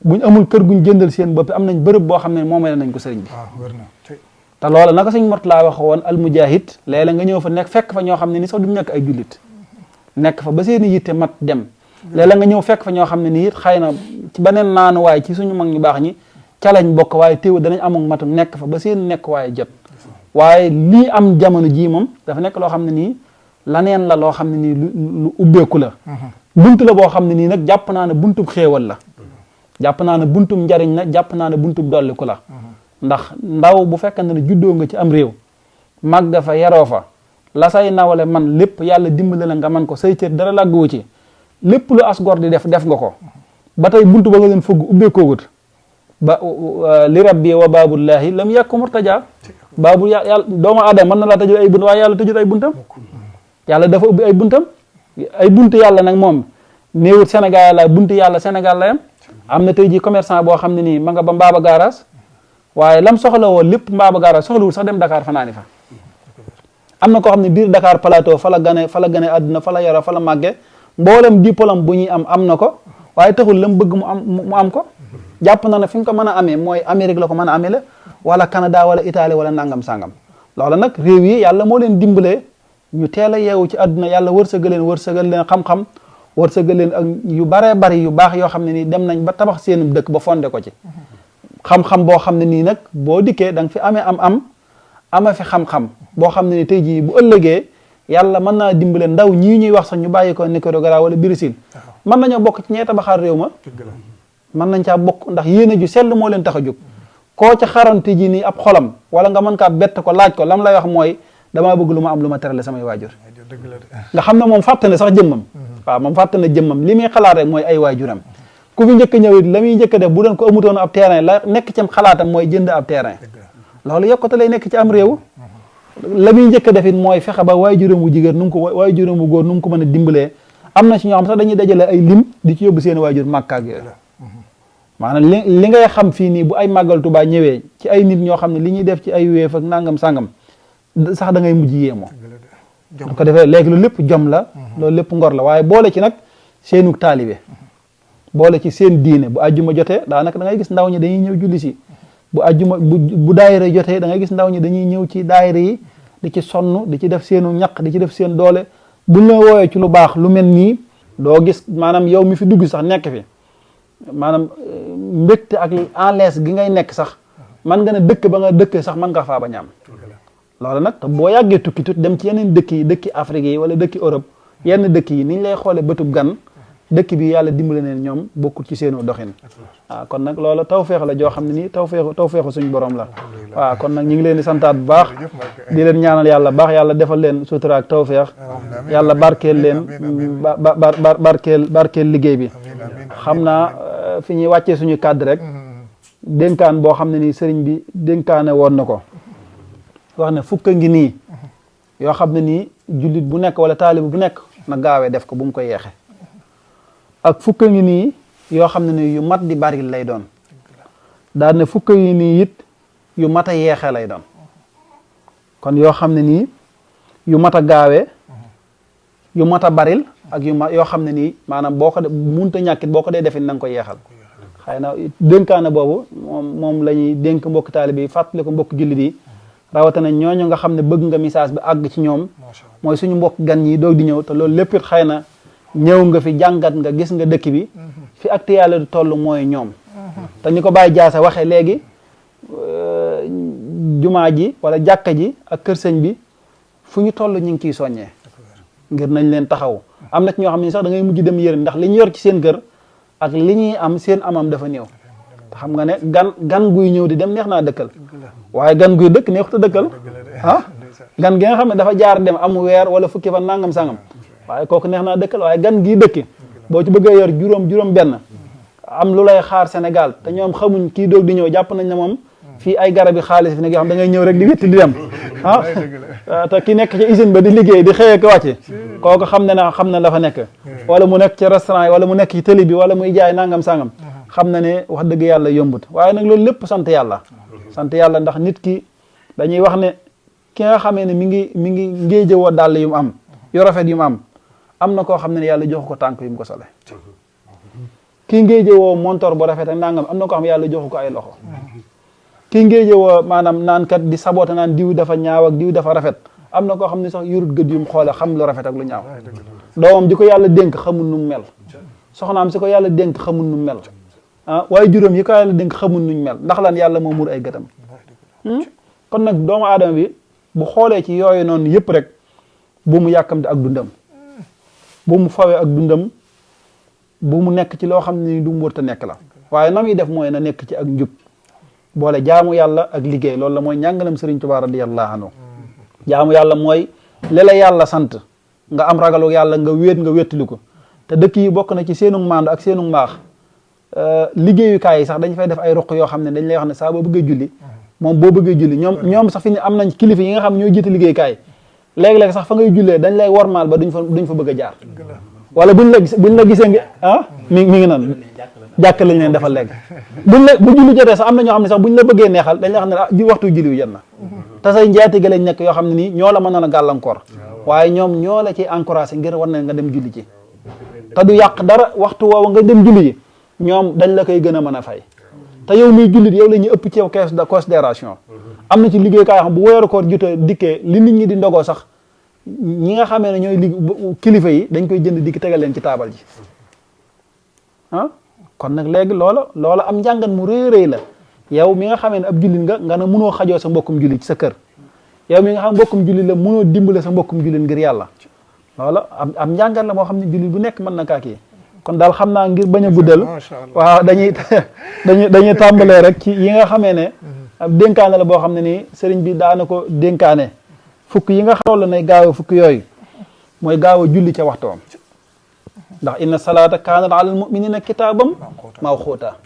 buñ amul kër guñ jëndal seen bopp am nañ bërëb boo xam ne moomale nañ ko sëriñ bi te loola naka sëñ Mourtala wax woon al mujahid léeg-léeg nga ñëw fa nekk fekk fa ñoo xam ne ni sax duñ nekk ay jullit nekk fa ba seeni yitte mat dem léeg-léeg nga ñëw fekk fa ñoo xam ne nii it xëy na ci beneen naanu waaye ci suñu mag ñu baax ñi ca lañ bokk waaye teew danañ amul matum nekk fa ba seen nekk waaye jot waaye lii am jamono jii moom dafa nekk loo xam ne nii laneen la loo xam ne nii lu ubbeeku la bunt la boo xam ne nii nag jàpp naa ne buntub xéewal la jàpp naa ne buntub njariñ la jàpp naa ne buntub dolliku la ndax ndaw bu fekkante ne juddoo nga ci am réew màgg fa yaroo fa la say nawale man lépp yàlla dimbale la nga man ko say cër dara làgguwu ci lépp lu as gor di def nga ko ba tey buntu ba nga leen fëgg ubbeekoogut ba li rabbi wa baabullahi lam yàkku murtaja baabu yàlla doomu aadama mën na laa tëjul ay bunt waaye yàlla tëjul ay buntam yàlla dafa ubbi ay buntam ay buntu yàlla nag moom néewut Sénégal la buntu yàlla Sénégal la yam am na tey ji commerçant boo xam ne nii ma nga ba Mbaba Garage waaye lam soxla woo lépp Mbaba Garage soxlawul sax dem Dakar fanaani fa am na koo xam ne biir Dakar Plateau fa la gane àdduna fa la yara fa la màgge mboolem diplôme bu ñuy am na ko waaye taxul lam bëgg mu am ko jàpp na ne fi nga ko mën a amee mooy Amérique la ko mën a amee la wala Canada wala Italie wala nangam sangam loola nag réew yi yàlla moo leen dimbalee ñu teel a yeewu ci àdduna yàlla wërsëgal leen xam-xam wërsëgal leen ak yu baree bari yu baax yoo xam ne nii dem nañ ba tabax seen dëkk ba fondé ko ci xam-xam boo xam ne nii nag boo dikkee da nga fi amee ama fi xam-xam boo xam ne ni tey jii bu ëllëgee yàlla mën naa dimbale ndaw ñii ñuy wax sax ñu bàyyi ko Nicaragua wala Brésil mën nañoo bokk ci ñee tabaxaat réew ma mën nañ caa bokk ndax yéene ju sell moo leen tax a jóg koo ca xarante ji nii ab xolam wala nga mën kaa bett ko laaj ko lam lay wax mooy damaa bëgg lu ma am lu ma terale samay waajur nga xam ne moom fàtte ne sax jëmmam waaw moom fàtte ne jëmmam li muy xalaat rek mooy ay waajuram ku fi njëkk a ñëw it la muy njëkk a def bu doon ko amutoon ab terrain la nekk ci xalaatam mooy jënd ab terrain loolu yokkute lay nekk ci am réew la muy njëkk a def it mooy fexe ba waajuram wu jigéen nu mu ko waajuram wu góor nu mu ko mën a dimbalee am na ci ñoo xam sax dañuy dajale ay lim di ci yóbbu seen waajur màkka ak yooyu maanaam li ngay xam fii nii bu ay màggal Tuubaa ñëwee ci ay nit ñoo xam ne li ñuy def ci ay wéef ak nangam sangam sax da ngay mujj yéemoo bu ko defee léegi loolu lépp jom la loolu lépp ngor la waaye boole ci nag seenu taalibe boole ci seen diine bu àjjuma jotee daanaka da ngay gis ndaw ñi dañuy ñëw julli si bu àjjuma bu daayira jotee da ngay gis ndaw ñi dañuy ñëw ci daayira yi di ci sonn di ci def seenu ñaq di ci def seen doole buñ la woowee ci lu baax lu mel nii doo gis maanaam yow mi fi dugg sax nekk fi maanaam mbégte ak en l'aise gi ngay nekk sax man nga ne dëkk ba nga dëkk sax man nga faa ba ñaam loolu nag te boo yàggee tukki tut dem ci yeneen dëkk yi dëkki Afrique yi wala dëkki Europe yenn dëkk yi niñ lay xoolee bëtub gan dëkk bi yàlla dimbale neen ñoom bokkul ci seenu doxin waaw kon nag loolu tawfeex la joo xam ne nii tawfeexu suñu borom la waaw kon nag ñu ngi leen di santaat bu baax di leen ñaanal yàlla baax yàlla defal leen sutura ak tawfeex yàlla barkeel leen barkeel liggéey bi xam naa fi ñuy wàccee suñu kàddu rek dénkaan boo xam ne nii sëriñ bi dénkaane woon na ko wax ne fukk ngi nii yoo xam ne nii jullit bu nekk wala taalibu bu nekk na gaawee def ko bu mu ko yeexe ak fukk ngi nii yoo xam ne nii yu mat di bari lay doon daal ne fukk ngi nii it yu mat a yeexe lay doon kon yoo xam ne nii yu mat a gaawee yu mat a baril ak yoo xam ne nii maanaam boo ko munta ñàkkit boo ko dee defit na nga ko yeexal xëy na dénkaane boobu moom la ñuy dénk mbokk taalibe yi fàttali ko mbokk jullit yi rawatina ñooñu nga xam ne bëgg nga message bi àgg ci ñoom mooy suñu mbokk gan ñi doog di ñëw te loolu lépp it xëy na ñëw nga fi jàngat nga gis nga dëkk bi fi actualité du toll mooy ñoom te ni ko Baye Diassa waxee léegi jumaa ji wala jàkka ji ak kër sëñ bi fu ñu toll ñu ngi ciy soññee ngir nañ leen taxaw am na ci ñoo xam ne sax da ngay mujj dem yërëm ndax li ñu yor ci seen kër ak li ñuy am seen amam dafa néew te xam nga ne gan guy ñëw di dem neex naa dëkkal waaye gan guy dëkk neexut a dëkkal ah gan gi nga xam ne dafa jaar dem amu weer wala fukki fan nangam sangam waaye kooku neex naa dëkkal waaye gan gii dëkki boo ci bëggee yor juróom benn am lu lay xaar Sénégal te ñoom xamuñ kii doog di ñëw jàpp nañ ne moom fii ay garabi xaalis fi nekk yoo xam da ngay ñëw rek di wétti di dem ah te ki nekk ci usine ba di liggéey di xëyee ko wàcce kooku xam ne la fa nekk wala mu nekk ci restaurant yi wala mu nekk ci télé bi wala muy jaay nangam sangam xam na ne wax dëgg yàlla yombut waaye nag loolu lépp sant yàlla ndax nit ki dañuy wax ne ki nga xamee ne mi ngi ngéejëwoo dàll yu mu am yu rafet yu mu am na koo xam ne yàlla joxu ko tànk yu mu ko sole kii ngéejëwoo montor bu rafet ak nangam am na koo xam ne yàlla joxu ko ay loxo kii ngéejëwoo maanaam naan kat di saboota naan diw dafa ñaaw ak diw dafa rafet am na koo xam ne sax yurut gët yu mu xoole xam lu rafet ak lu ñaaw doomam di ko yàlla dénk xamul nu mu mel soxnaam si ko yàlla dénk xamul nu mu mel waaye juróom yi ko yàlla dénk xamul nuñ mel ndax lan yàlla moo mur ay gëtam kon nag doomu aadama bi bu xoolee ci yooyu noonu yëpp rek bu mu yàkkamte ak dundam bu mu fawee ak dundam bu mu nekk ci loo xam ne du mu wërta nekk la waaye na muy def mooy na nekk ci ak njub boole jaamu yàlla ak liggéey loolu la mooy njàngalam Sëriñ Tuubaa radiyallahu anhu jaamu yàlla mooy li la yàlla sant nga am ragalu yàlla nga wéttali ko te dëkk yi bokk na ci seenu maandu ak seenu mbaax liggéeyukaay yi sax dañ fay def ay ruq yoo xam ne dañ lay wax ne saa boo bëggee julli moom boo bëggee julli ñoom sax fi ne am nañ kilifa yi nga xam ne ñoo jiite liggéeyukaay léeg-léeg sax fa ngay jullee dañ lay wormaal ba duñ fa bëgg a jaar wala buñ la gisee ngi mi ngi nan jàkk lañ leen defal léegi bu julli jotee sax am na ñoo xam ne sax buñ la bëggee neexal dañ lay xam ne waxtu julli wi jot na te say njaatige lañ nekk yoo xam ne nii ñoo la mënoon a gàllankoor waaye ñoom ñoo la ciy encouragé ngir war na nga dem julli ci te du yàq dara waxtu woowu nga dem julli ji ñoom dañ la koy gën a mën a fay te yow miy jullit yow la ñuy ëpp ci yow caisse de considération am na ci liggéeykaay xam bu weeru koor jotee dikkee li nit ñi di ndogoo sax ñi nga xamee ne ñooy kilifa yi dañ koy jënd dikk tegal leen ci taabal ji kon nag léegi loola am njàngan mu rëy la yow mi nga xamee ne ab jullit nga ne mënoo xajoo sa mbokkum jullit ci sa kër yow mi nga xam mbokkum jullit la mënoo dimbale sa mbokkum jullit ngir yàlla loola am njàngan la moo xam ne jullit bu nekk mën na kaa kii kon daal xam naa ngir bañ a guddal waaw dañuy tàmbalee rek ci yi nga xamee ne ab dénkaane la boo xam ne nii sëriñ bi daana ko dénkaane fukk yi nga xam ne gaaw a fukk yooyu mooy gaaw a julli ca waxtoom ndax inna salaata kaanat alal mu'minina kitaabam mawquuta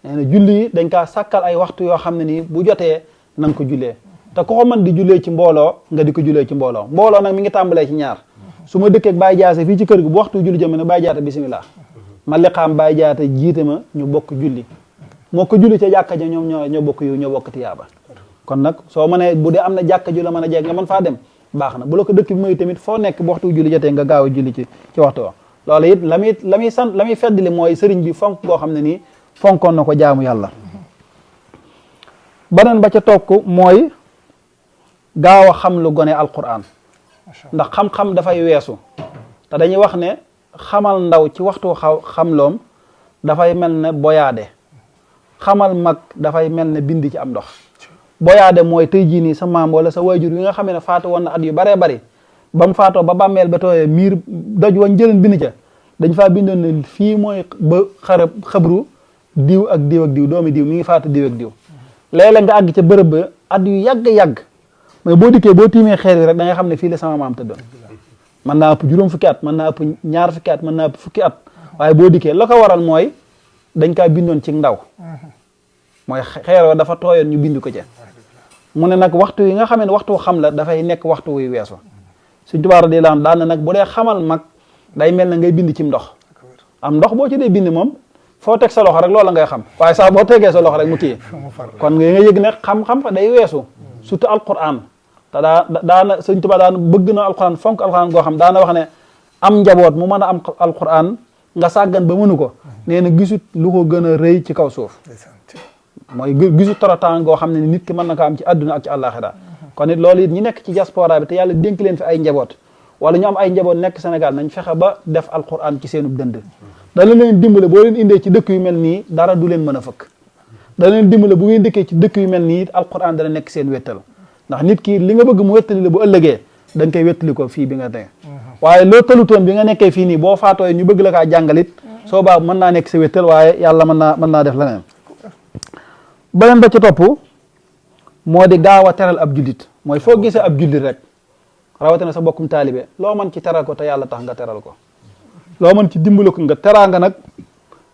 nee na julli yi dañ kaa sàkkal ay waxtu yoo xam ne nii bu jotee na nga ko jullee te ku ko mën di jullee ci mbooloo nga di ko jullee ci mbooloo nag mi ngi tàmbalee ci ñaar su ma dëkkee Baye Jaase fii ci kër gi bu waxtu julli jëm ne Baye Jaata bisimilah ma liqaam Baye Jaata jiite ma ñu bokk julli moo ko julli ca jàkka ja ñoom ñoo bokk yu ñoo bokk tiyaaba kon nag soo mënee bu dee am na jàkka ju la mën a jeeg nga mën faa dem baax na bu la ko dëkk bi mooy tamit foo nekk bu waxtu julli jotee nga gaaw a julli ci waxtu wa loolu it la muy feddli mooy sëriñ bi fonk boo xam ne nii fonkoon na ko jaamu yàlla beneen ba ca tokk mooy gaaw a xam lu gone alquran ndax xam-xam dafay weesu te dañuy wax ne xamal ndaw ci waxtu xamloom dafay mel ne boyaade xamal mag dafay mel ne bind ci am ndox boyaade mooy tey jii nii sa maam wala sa waajur yi nga xam ne faatu woon na at yu baree bari ba mu faatoo ba bàmmeel ba tooyee miir doj wañ jëleen bind ca dañ faa bindoon ne fii mooy ba xabru diw ak diw ak diw doomi diw mi ngi faatu diw ak diw léeg-léeg nga àgg ca bërëb ba at yu yàgg-yàgg mais boo dikkee boo tiimee xeer yi rek da nga xam ne fii la sama maam tëddoon mën naa ëpp juróom fukki at mën naa ëpp ñaar fukki at mën naa ëpp fukki at waaye boo dikkee la ko waral mooy dañ kaa bindoon ci ndaw mooy xeer wa dafa tooyoon ñu bind ko ca mu ne nag waxtu yi nga xam ne waxtu xam la dafay nekk waxtu wuy weesu Sëñ Tuubaa radiyallaahu anhu daan na nag bu dee xamal mag day mel na ngay bind ci ndox am ndox boo ci dee bind moom foo teg sa loxo rek loola ngay xam waaye sax boo tegee sa loxo rek mu kii kon nga yëg ne xam-xam fa day weesu surtout alquran te daana Sëñ Tuubaa daan bëgg na alquran fonk alquran goo xam daana wax ne am njaboot mu mën a am alquran nga sàggan ba mënu ko nee na gisut lu ko gën a rëy ci kaw suuf mooy gisut torotaan goo xam ne nit ki mën na ko am ci àdduna ak ci àllaaxira kon it loolu it ñi nekk ci diaspora bi te yàlla dénk leen fi ay njaboot wala ñu am ay njaboot nekk Sénégal nañ fexe ba def alquran ci seenub dënd dana leen dimbale boo leen indee ci dëkk yu mel nii dara du leen mën a fëkk dana leen dimbale bu ngeen dëkkee ci dëkk yu mel nii alquran dana nekk seen wettal ndax nit ki li nga bëgg mu wettali la bu ëllëgee da nga koy wettali ko fii bi nga ne waaye loo talutoon bi nga nekkee fii nii boo faatoo ñu bëgg la kaa jàngalit soo baa mën naa nekk sa wettal waaye yàlla mën naa def leneen beneen ba ci topp moo di gaaw a teral ab jullit mooy foo gisee ab jullit rek rawatina sa bokkum taalibe loo mën ci teral ko te yàlla tax nga teral ko loo mën ci dimbale ko nga teraanga nag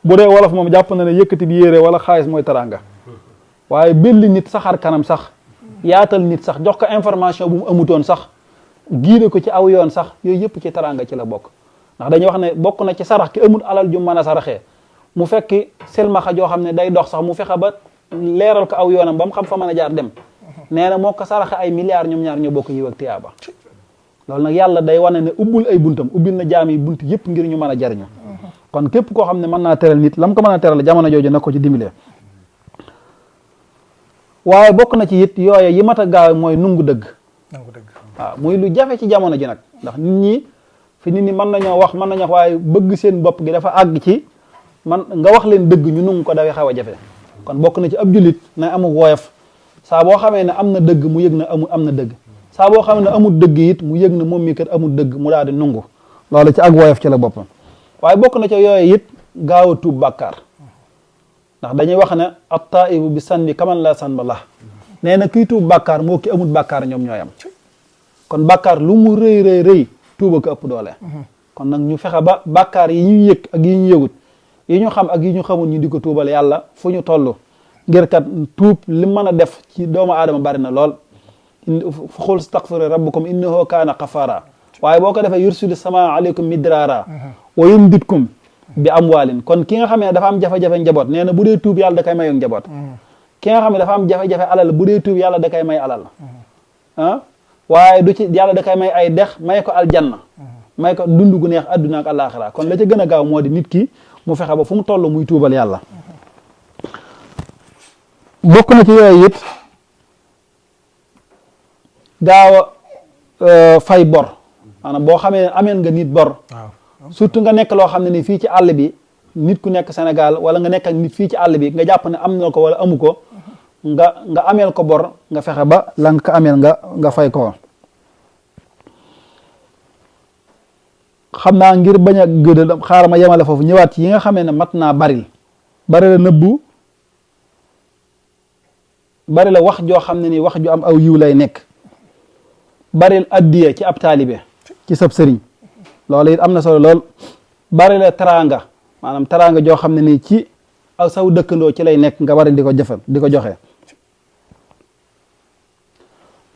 bu dee wolof moom jàpp na ne yëkkati bi yére wala xaalis mooy teraanga waaye belli nit saxar kanam sax yaatal nit sax jox ko information bu mu amutoon sax giide ko ci aw yoon sax yooyu yëpp ci teraanga ci la bokk ndax dañuy wax ne bokk na ci sarax ki amul alal ju mën a saraxee mu fekki selmaxa joo xam ne day dox sax mu fexe ba leeral ko aw yoonam ba mu xam fa mën a jaar dem nee na moo ko saraxe ay milliards ñoom ñaar ñoo bokk yiw ak tiyaaba loolu nag yàlla day wane ne ubbul ay buntam ubbil na jaam yi bunt yëpp ngir ñu mën a jariñu kon képp koo xam ne mën naa teral nit lam ko mën a teral jamono jooju na ko ci dimbalee waaye bokk na ci it yooye yi mat a gaaw mooy nungu dëgg waaw muy lu jafe ci jamono ji nag ndax nit ñi fi nit ñi mën nañoo wax waaye bëgg seen bopp gi dafa àgg ci man nga wax leen dëgg ñu nungu ko dafay xaw a jafe kon bokk na ci ab jullit na amul woyof saa boo xamee ne am na dëgg mu yëg na am na dëgg saa boo xamee ne amul dëgg it mu yëg na moom mi kat amul dëgg mu daal di nungu loolu ci ak woyof ci la boppam waaye bokk na ci yooyu it gaaw a tuub bàkkaar ndax dañuy wax ne at-taa'ibu bi sanbi kaman la sanba la nee na kii tuub bàkkaar moo ki amul bàkkaar ñoom ñooy am kon bàkkaar lu mu rëy tuuba ko ëpp doole kon nag ñu fexe ba bàkkaar yi ñu yëg ak yi ñu yëgut yi ñu xam ak yi ñu xamul ñu di ko tuubal yàlla fu ñu toll ngir kat tuub li mën a def ci doomu aadama bari na lool fa qul astaghfiru rabbakum innahu kaana ghaffara waaye boo ko defee yursilu samaa aleykum midraara wa yumditkum bi amwaalin kon ki nga xam ne dafa am jafe-jafe njaboot nee na bu dee tuub yàlla da koy mayoog njaboot ki nga xam ne dafa am jafe-jafe alal bu dee tuub yàlla da koy may alal waaye du ci yàlla da koy may ay dex may ko aljanna may ko dund gu neex adduna ak àllaaxira kon la ca gën a gaaw moo di nit ki mu fexe ba fu mu toll muy tuubal yàlla bokk na ci yooyu it gaaw a fay bor maanaam boo xamee ameen nga nit bor surtout nga nekk loo xam ne ni fii ci àll bi nit ku nekk Sénégal wala nga nekk ak nit fii ci àll bi nga jàpp ne am na ko wala amu ko nga ameel ko bor nga fexe ba la nga ko ameel nga fay ko. xam naa ngir bañ a gëdal xaaral ma yemale foofu ñëwaat ci yi nga xamee ne mat naa bari la nëbbu bari la wax joo xam ne ni wax ju am aw yiw lay nekk bari la addiya ci ab taalibe ci sab sëriñ loolu it am na solo lool bari la teraanga maanaam teraanga joo xam ne nii ci aw saw dëkkandoo ci lay nekk nga bari di ko jëfal di ko joxe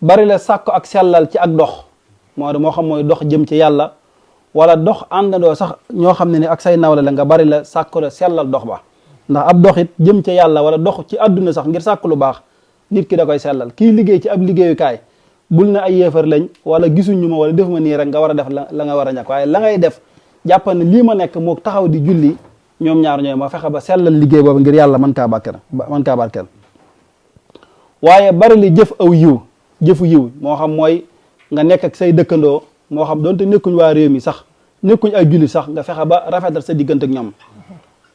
bari la sàkko ak sellal ci ak dox moo xam mooy dox jëm ci yàlla wala dox àndandoo sax ñoo xam ne ni ak say nawle la nga bari la sàkko la sellal dox ba ndax ab dox it jëm ci yàlla wala dox ci àdduna sax ngir sàkk lu baax nit ki da koy sellal kii liggéey ci ab liggéeyukaay bul na ay yéefar lañ wala gisuñu ma wala def ma nii rek nga war a def la nga war a ñàkk waaye la ngay def jàpp ne lii ma nekk moo taxaw di julli ñoom ñaar ñooy ma fexe ba sellal liggéey boobu ngir yàlla mën kaa barkeel waaye bari li jëf aw yiw jëfu yiw moo xam mooy nga nekk ak say dëkkandoo moo xam doonte nekkuñ waa réew mi sax nekkuñ ay julli sax nga fexe ba rafetal sa diggante ak ñoom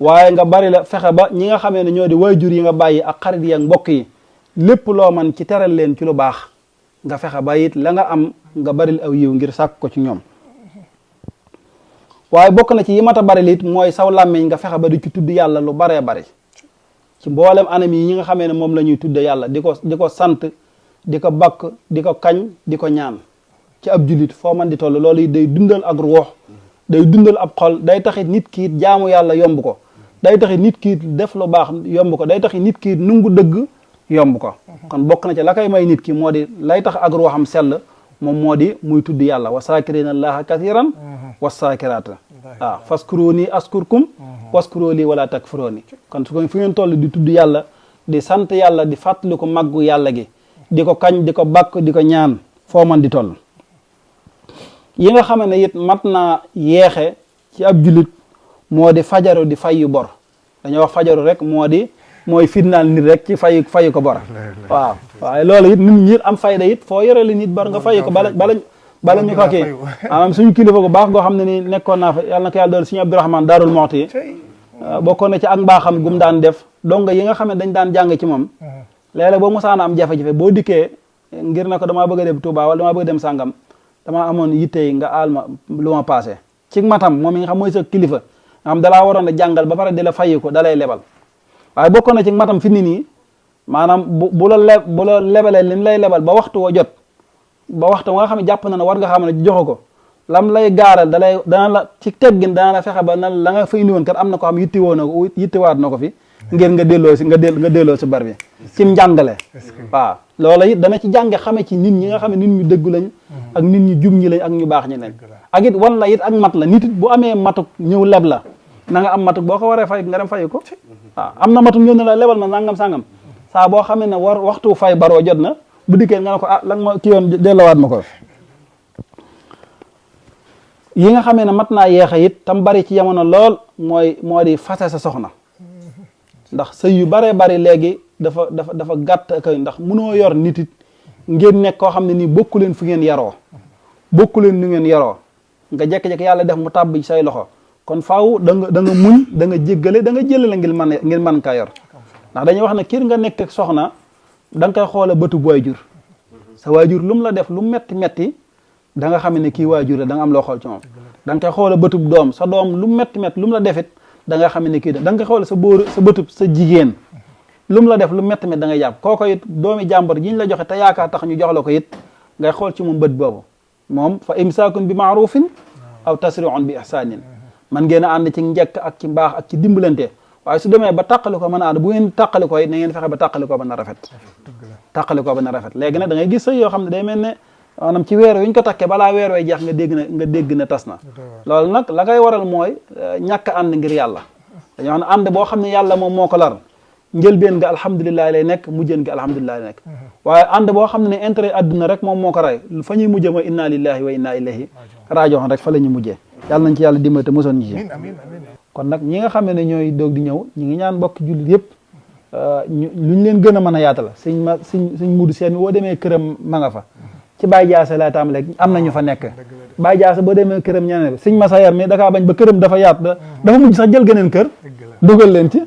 waaye nga bari la fexe ba ñi nga xamee ne ñoo di waajur yi nga bàyyi ak xarit yi ak mbokk yi lépp loo man ci teral leen ci lu baax nga fexe ba it la nga am nga baril aw yiw ngir sàkk ko ci ñoom waaye bokk na ci yi mat a baril it mooy saw làmmiñ nga fexe ba di ci tudd yàlla lu baree bari ci mboolem anam yi ñi nga xamee ne moom la ñuy tudde yàlla di ko sant di ko bakk di ko kañ di ko ñaan ci ab jullit foo man di toll loolu it day dundal ak ruux day dundal ab xol day taxit nit ki it jaamu yàlla yomb ko day taxit nit ki it def lu baax yomb ko day taxit nit ki it nungu dëgg yomb ko kon bokk na ci la koy may nit ki moo di lay tax ak ruuxam sell moom moo di muy tudd yàlla wa saakirina allaha kathiran wa saakirata waaw faskuruni askurkum waskuro lii wala takfuroni kon su ko fu ngeen toll di tudd yàlla di sant yàlla di fàttali ko màggu yàlla gi di ko kañ di ko bakk di ko ñaan foo man di toll yi nga xam ne it mat naa yeexe ci ab jullit moo di fajaru di fayu bor dañoo wax fajaru rek mooy fitnaal nit rek ci fayu ko bor waaw waaye loolu it nit ñi am fayda it foo yore li nit bor nga fayu ko bala ñu ko kii maanaam suñu kilifa gu baax goo xam ne ni nekkoon naa fa yàlla na ko yàlla doon suñu Abdourahmane Daarul Moxti bokkoon na ci ak mbaaxam gum daan def donga yi nga xam ne dañ daan jàng ci moom léeg-léeg boo musaana am jafe-jafe boo dikkee ngir na ko damaa bëgg a dem Touba wala damaa bëgg a dem sàngam damaa amoon yitte yi nga aal ma lu ma passé ci matam moom mi nga xam mooy sa kilifa nga xam dalaa waroon a jàngal ba pare di la fayi ko dalay lebal waaye bokkoon na ci matam fi ni nii maanaam bu la lebalee li mu lay lebal ba waxtu wa jot ba waxtu nga xam ne jàpp na ne war nga xam ne joxe ko lam lay gaaral dana la ci teggin dana la fexe ba na la nga fa indi woon kat am na ko xam yittewaat na ko fi ngir nga delloo si bar bi ci njàngale waaw loola it dana ci jànge xame ci nit ñi nga xam ne nit ñu dëggu lañ ak nit ñu jub ñi lañ ak ñu baax ñi lañ ak it wan la it ak mat la nit it bu amee matuk ñëw leb la na nga am matuk boo ko waree fay nga dem fay ko waaw am na matuk ñëw ne la lebal ma nangam sangam saa boo xamee ne waxtu fay baroo jot na bu dikkee nga ne ko lan ma ki yoon delloowaat ma ko yi nga xamee ne mat naa yeexe it tam bari ci jamono lool moo di fase sa soxna ndax sëy yu baree bari léegi dafa gàtt ak ndax mënoo yor nit it ngeen nekk koo xam ne nii bokku leen fu ngeen yaroo bokku leen nu ngeen yaroo nga jekk-jekk yàlla def mu tàbb ci say loxo kon faaw da nga muñ da nga jéggale da nga jëlale ngir mën kaa yor ndax dañuy wax ne kir nga nekk ak soxna da nga koy xoola bëtub waajur sa waajur lu mu la def lu metti da nga xam ne kii waajur la da nga am loo xool ci moom da nga koy xoola bëtub doom sa doom lu metti lu mu la defit da nga xam ne kii da nga koy xoola sa bëtub sa jigéen lu mu la def lu metti da ngay jàpp kooko it doomi jàmbur ji ñu la joxe te yaakaar tax ñu jox la ko it ngay xool ci moom bët boobu moom fa imsaakun bi maarufin aw tasriun bi ihsaanin man ngeen a ànd ci njëkk ak ci mbaax ak ci dimbalante waaye su demee ba tàqali ko mën a ànd bu ngeen tàqali ko it na ngeen fexe ba tàqali ko ba na rafet léegi nag da ngay gis sëy yoo xam ne day mel ne maanaam ci weer wi ñu ko takkee balaa weer way jeex nga dégg na tas na loolu nag la koy waral mooy ñàkk ànd ngir yàlla dañoo xam ne ànd boo xam ne yàlla moom moo ko lar njëlbeen nga alhamdulilah lay nekk mujjeen nga alhamdulilah lay nekk waaye ànd boo xam ne intérêt adduna rek moom moo ko rey fa ñuy mujjee mooy inna lillahi wa inna ilayhi raaji'uun rek fa la ñu mujjee yàlla nañ ci yàlla dimbali te mosoon ñi ci kon nag ñi nga xam ne ñooy doog di ñëw ñi ngi ñaan mbokk jullit yëpp luñ leen gën a mën a yaatal sëñ Mudu Seen mi boo demee këram ma nga fa ci Baye Jaase laa tàmbalee am na ñu fa nekk Baye Jaase boo demee këram ñeneen sëñ Masayar mi dakaa bañ ba këram dafa yaat dafa mujj sax jël geneen kër dugal leen ci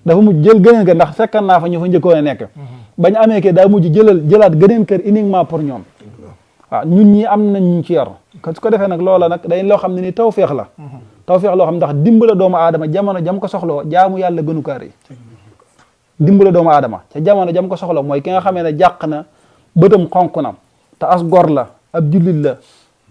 dafa mujj jël geneen kër ndax fekkan naa fa ñu fa njëkkoon a nekk bañ amee ke daa mujj jëlaat geneen kër uniquement pour ñoom waaw ñun ñi am nañ ñu ci yor su ko defee nag loola nag day loo xam ne ni tawfeex la tawfeex loo xam ndax dimbala doomu aadama jamono jam ko soxloo jaamu yàlla gënu kaar yi dimbala doomu aadama ca jamono jam ko soxla mooy ki nga xamee ne jàq na bëtam xonk na te as gor la ab jullit la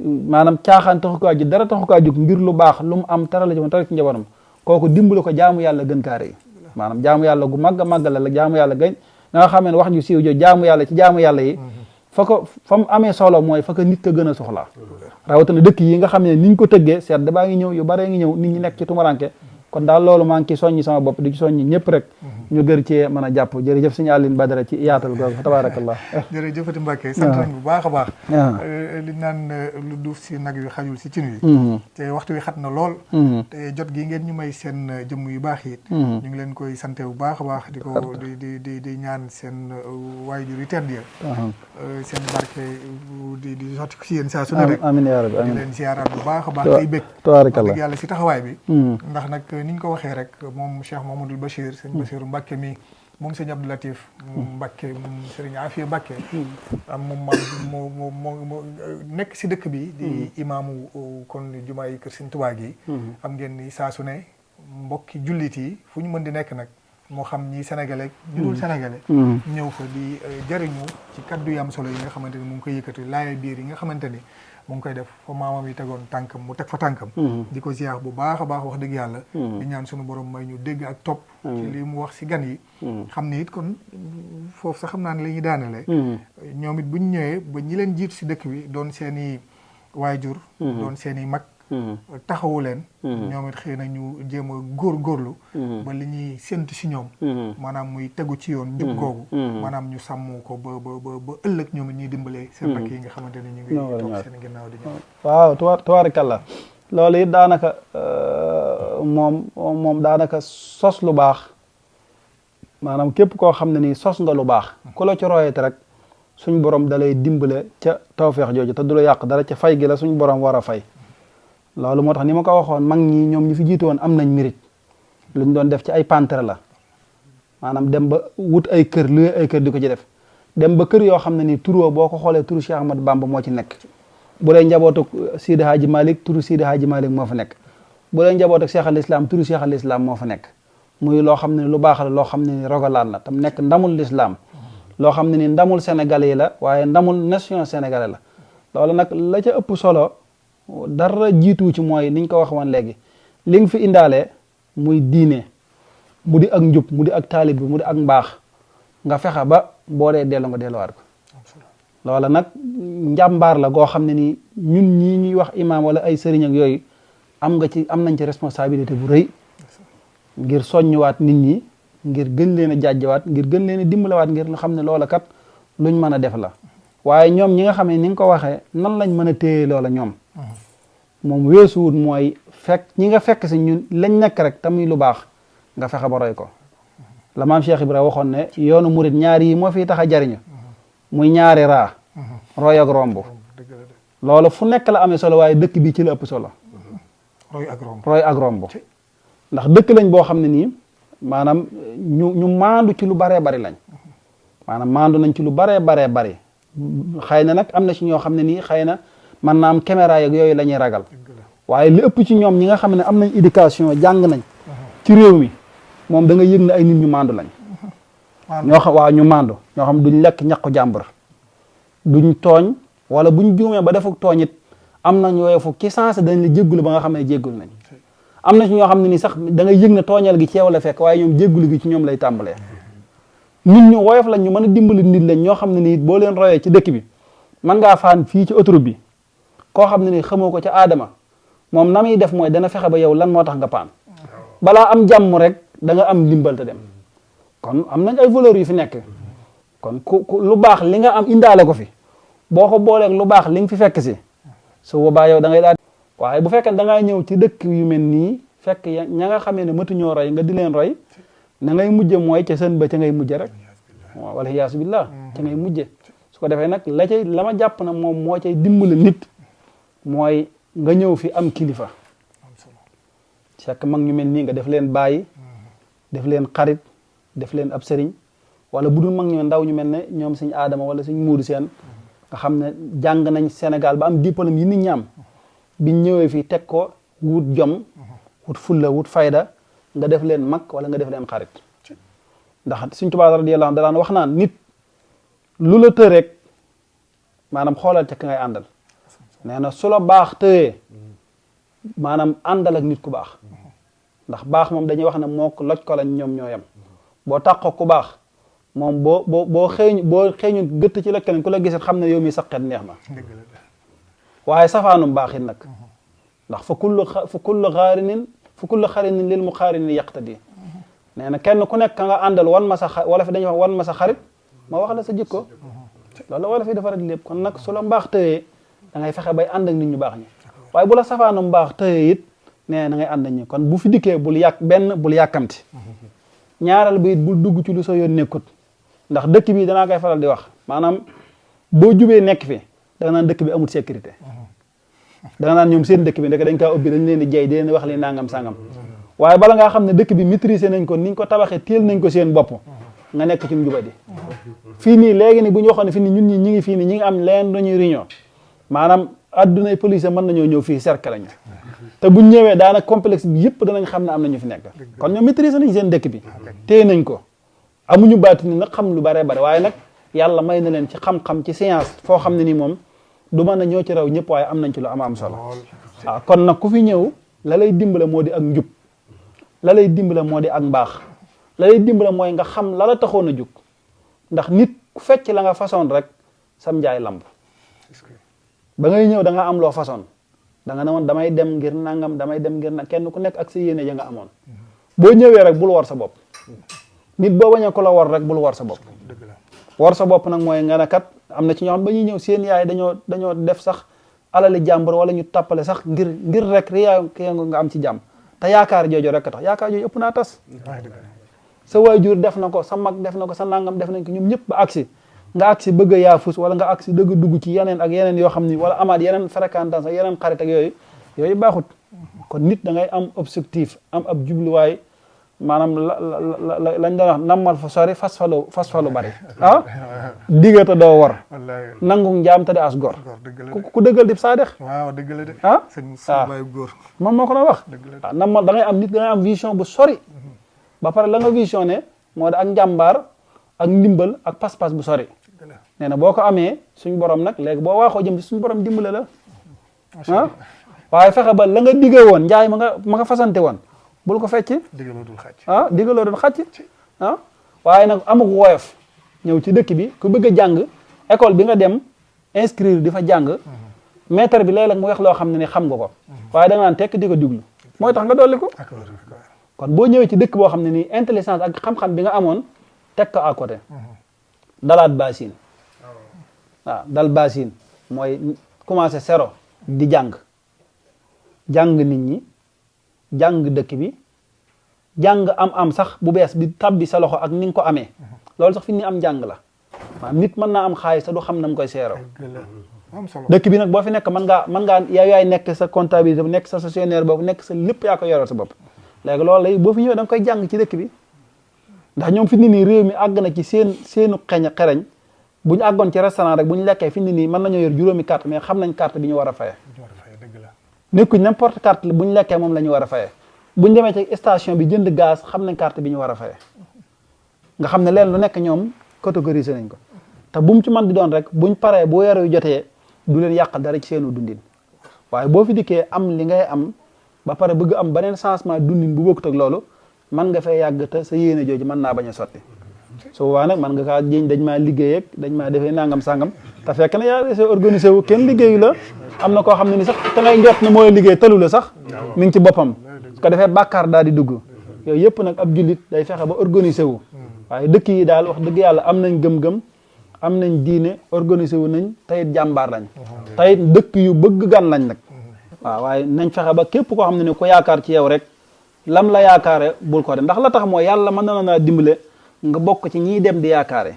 maanaam caaxaan taxu kaa jóg dara taxu kaa jóg ngir lu baax lu mu am tara la ci tara ci njabootam kooku dimbala ko jaamu yàlla gën kaar yi maanaam jaamu yàlla gu màgg a màgg la jaamu yàlla gañ nga xamee ne wax ju siiw jo jaamu yàlla ci jaamu yàlla yi fa mu amee solo mooy fa ko nit ka gën a soxlaa rawatina dëkk yi nga xam ne niñ ko tëggee seet da baa ngi ñëw yu baree ngi ñëw nit ñi nekk ci tumaranke kon daal loolu maa ngi ci soññi sama bopp di ci soññi ñëpp rek ñu gër cee mën a jàpp jërëjëf sëñ Alioune Badara ci yaatal googu fa tabarakallah jërëjëfati Mbacke sant nañ bu baax a baax li naan lu duuf si nag wi xajul si cin wi te waxtu wi xat na lool te jot gi ngeen ñu may seen jëmm yu baax yi ñu ngi leen koy sante bu baax a baax di ko di ñaan seen waajur yi tedd ya seen barke di sotti ko si yéen saa su ne rek amiin yaa rabbi di leen ziaraat bu baax a baax tey bëgg tabarakallah dëgg yàlla si taxawaay bi ndax nag ni ñu ko waxee rek moom Cheikh Mamadou Bachir sëñ Bachiru Mbacke mi moom sëñ Abdou Latif moom Mbacke moom sëriñ Afia Mbacke am moom moo nekk si dëkk bi di imaamu kon jumaa yi kër sëñ Tuubaa gi am ngeen ni saa su ne mbokki jullit yi fu ñu mën di nekk nag moo xam ñi sénégalais ñu dul sénégalais ñëw fa di jëriñu ci kaddu yi am solo yi nga xamante ni mu ngi koy yëkkati laaye biir yi nga xamante ni mu ngi koy def fa maamam yi tegoon tànkam mu teg fa tànkam di ko ziar bu baax a baax wax dëgg yàlla di ñaan suñu borom may ñu dégg ak topp ci li mu wax si gan yi xam ni it kon foofu sax xam naa ne la ñuy daanele ñoom it bu ñu ñëwee ba ñi leen jiitu si dëkk bi doon seen i waajur doon seen i mag taxawu leen ñoom it xëy na ñu jéem a góorgóorlu ba li ñuy séntu si ñoom maanaam muy tegu ci yoon njub googu maanaam ñu sàmm ko ba ëllëg ñoom it ñuy dimbalee seen rakk yi nga xamante ne ñu ngi toog seen ginnaaw di ñëw waaw tabaarakallah loolu it daanaka moom daanaka sos lu baax maanaam képp koo xam ne nii sos nga lu baax ku la ci royete rek suñ borom da lay dimbale ca tawfeex jooju te du la yàq dara ca fay gi la suñ borom war a fay loolu moo tax ni ma ko waxoon mag ñi ñoom ñu fi jiitu woon am nañ mérite lu ñu doon def ci ay pantre la maanaam dem ba wut ay kër luy ay kër di ko ci def dem ba kër yoo xam ne ni turoo boo ko xoolee turu Cheikh Ahmad Bamba moo ci nekk bu dee njabootu Sidi Hadji Malick turu Sidi Hadji Malick moo fa nekk bu dee njabootu Cheikh al Islam turu Cheikh al Islam moo fa nekk muy loo xam ne lu baax la loo xam ne ni rogalaan la tam nekk ndamul l'islam loo xam ne ni ndamul sénégalais la waaye ndamul nation sénégalais la loolu nag la ca ëpp solo dara jiitu ci mooy niñ ko wax woon léegi li nga fi indaale muy diine mu di ak njub mu di ak taalib bi mu di ak mbaax nga fexe ba boo dee dellu nga delluwaat ko loola nag njàmbaar la goo xam ne ni ñun ñii ñuy wax imaam wala ay sëriñ ak yooyu am nañ ci responsabilité bu rëy ngir soññuwaat nit ñi ngir gën leen a jàjjawaat ngir gën leen a dimbalewaat ngir nga xam ne loola kat luñ mën a def la waaye ñoom ñi nga xam ne ni nga ko waxee nan lañ mën a téye loola ñoom moom weesuwut mooy ñi nga fekk si ñun lañ nekk rek tamuy lu baax nga fexe ba roy ko la maam Cheikh Ibrahima waxoon ne yoonu murit ñaar yi moo fiy tax a jariñu muy ñaari raa roy ak romb loolu fu nekk la amee solo waaye dëkk bi ci la ëpp solo roy ak romb ndax dëkk lañ boo xam ne nii maanaam ñu maandu ci lu baree bari lañ maanaam maandu nañ ci lu baree bari xëy na nag am na ci ñoo xam ne nii xëy na man naa am caméra yeeg yooyu la ñuy ragal waaye li ëpp ci ñoom ñi nga xam ne am nañ éducation jàng nañ ci réew mi moom da nga yëg ne ay nit ñu maandu lañ ñoo xam waaw ñu maandu ñoo xam duñ lekk ñaqu jàmbur duñ tooñ wala buñ juumee ba defuk tooñ it am nañ yooyu fu ci sens dañ la jéggulu ba nga xam ne jéggulu nañ am na ci ñoo xam ne ni sax da nga yëg ne tooñal gi ci yow la fekk waaye ñoom jéggulu gi ci ñoom lay tàmbalee nit ñu woyof lañ ñu mën a dimbali nit lañ ñoo xam ne nii boo leen royee ci dëkk bi mën ngaa faan fii ci autoroute bi koo xam ne ni xamoo ko ca aadama moom na muy def mooy dana fexe ba yow lan moo tax nga paan balaa am jàmm rek da nga am ndimbal te dem kon am nañ ay valeurs yu fi nekk kon ku lu baax li nga am indaale ko fi boo ko booleeg lu baax li nga fi fekk si su boobaa yow da ngay daal waaye bu fekkee da ngaa ñëw ci dëkk yu mel nii fekk ña nga xamee ne matu ñoo roy nga di leen roy na ngay mujje mooy ca sën ba ca ngay mujje rek wala yaasu billah ca ngay mujje su ko defee nag la ma jàpp na moom moo cay dimbale nit mooy nga ñëw fi am kilifa fekk mag ñu mel nii nga def leen bàyyi def leen xarit def leen ab sëriñ wala bu dul mag ñu ndaw ñu mel ne ñoom suñ aadama wala suñ muudu seen nga xam ne jàng nañ Sénégal ba am diplôme yi nit ñi am biñ ñëwee fii teg ko wut jom wut fulla wut fayda nga def leen mag wala nga def leen xarit ndax suñ Tuubaa radiyallaahu anhu daan wax naan nit lu la të rek maanaam xoolal ca ka ngay àndal nee na su la baax tëyee maanaam àndal ak nit ku baax ndax baax moom dañuy wax ne moo ko loj ko lañ ñoom ñoo yem boo tàqoo ku baax moom boo xeeñu gëtt ci la keneen ku la gisat xam ne yow mi sax xet neex na waaye safaanum baaxit nag ndax fa kullu xarinin lil muqaarinin yaqtadi nee na kenn ku nekk ka nga àndal wan ma sa wala fi dañuy wax wan ma sa xarit ma wax la sa jikko loolu wala fi dafa rek lépp kon nag su la mbaax tëyee da ngay fexe bay ànd ak nit ñu baax ñi waaye bu la safaanum baax tëyee it nee na ngay ànd ak ñi kon bu fi dikkee bul yàkkamti ñaaral bi it bul dugg ci lu sa yoon nekkut ndax dëkk bi danaa koy faral di wax maanaam boo jubee nekk fi da nga naan dëkk bi amul sécurité da nga naan ñoom seen dëkk bi ndeke dañ kaa ubbi dañ leen di jey di leen wax li nangam sangam waaye bala ngaa xam ne dëkk bi maîtriser nañ ko niñ ko tabaxee téel nañ ko seen bopp nga nekk ci njubadi fii nii léegi ni bu ñu waxoon ne fii nii ñun ñi ngi fii nii ñi ngi am leen dañuy réunion maanaam addunay police mën nañoo ñëw fii cercle lañu te buñ ñëwee daanaka complexe bi yëpp danañ xam ne am na ñu fi nekk kon ñoom maîtriser nañ seen dëkk bi téye nañ ko amuñu baati ni nag xam lu bare bare waaye nag yàlla may na leen ci xam-xam ci science foo xam ne ni moom du mën a ñoo ci raw ñëpp waaye am nañ ci lu am solo waaw kon nag ku fi ñëw la lay dimbale moo di ak njub la lay dimbale moo di ak mbaax la lay dimbale mooy nga xam la la taxoon a jug ndax nit ku fecc la nga façon rek sam njaay lamb ba ngay ñëw da nga am loo façon da nga ne woon damay dem ngir nangam damay dem ngir kenn ku nekk ak sa yéene ya nga amoon boo ñëwee rek bul war sa bopp nit boo bañee ko la war rek bul war sa bopp war sa bopp nag mooy nga ne kat am na ci ñoo xam ba ñuy ñëw seen yaay dañoo def sax alali jàmbur wala ñu tàppale sax ngir rek riyaa nga am ci jàmm te yaakaar jooju rek tax yaakaar jooju ëpp naa tas sa waajur def na ko sa mag def na ko sa nangam def nañ ko ñoom ñëpp ba agsi nga agsi bëgg a yaafus wala nga agsi dëgg dugg ci yeneen ak yeneen yoo xam ni wala amaat yeneen fréquentation ak yeneen xarit ak yooyu baaxut kon nit da ngay am objectif am ab jubluwaay maanaam lañ doon wax nammal fa sori fas fa lu bari diggata doo war nangu njaam te di as gor ku dëggal di saa dex waaw dëgg la de góor moom moo ko doon wax nammal da ngay am nit da ngay am vision bu sori ba pare la nga visionné moo di ak njàmbaar ak ndimbal ak pas-pas bu sori nee na boo ko amee suñ borom nag léegi boo waaxoo jëm ci suñ borom dimbale la waaye fexe ba la nga digge woon njaay ma nga fasante woon bul ko fecc diggaloo doon xàcc waaye nag amuk woyof ñëw ci dëkk bi ku bëgg a jàng école bi nga dem inscrire di fa jàng maître bi léeg-léeg mu wax loo xam ne ni xam nga ko waaye da nga naan tekk di ko diglu mooy tax nga dolli ko kon boo ñëwee ci dëkk boo xam ne nii intelligence ak xam-xam bi nga amoon teg ko à côté dalaat basin dal basin mooy commencé zéro di jàng nit ñi jàng dëkk bi jàng am sax bu bees bi tabbi sa loxo ak ni nga ko amee loolu sax fi ni am jàng la waaw nit mën naa am xaalis te du xam na mu koy seeroo dëkk bi nag boo fi nekk mën ngaa yaay nekk sa comptabilité bu nekk sa gestionnaire boobu nekk sa lépp yaa ko yoral sa bopp léegi loolu lay boo fi ñëwee da nga koy jàng ci dëkk bi ndax ñoom fi ni nii réew mi àgg na ci seenu xereñ bu ñu àggoon ci restaurant rek bu ñu lekkee fi ni nii mën nañoo yor juróomi carte mais xam nañ carte bi ñu war a faye nekkuñ n'importe carte bu ñu lekkee moom la ñu war a faye bu ñu demee ci station bi jënd gaz xam nañ carte bi ñu war a faye nga xam ne leen lu nekk ñoom catégorisé nañ ko te bu mu ci mën di doon rek buñ paree bu weer yu jotee du leen yàq dara ci seenu dundin waaye boo fi dikkee am li ngay am ba pare bëgg am beneen changement dundin bu bokkut ak loolu man nga fay yàgg te sa yéene jooju mën naa bañ a sotti su boobaa nag man nga kaa jéñ dañ maa liggéey ak dañ maa defee nangam sangam te fekk na yaa dese organisé wu kenn liggéeyu la am na koo xam ne ni sax te ngay njot na mooy liggéey talu la sax mi ngi ci boppam su ko defee bàkkaar daal di dugg yooyu yëpp nag ab jullit day fexe ba organisé wu waaye dëkk yi daal wax dëgg yàlla am nañ gëm-gëm am nañ diine organisé wu nañ tayit jàmbaar lañ tayit dëkk yu bëgg gan lañ nag waaw waaye nañ fexe ba képp koo xam ne ni ko yaakaar ci yow rek lam la yaakaare bul ko def ndax la tax mooy yàlla mën na naa dimbale nga bokk ci ñiy dem di yaakaare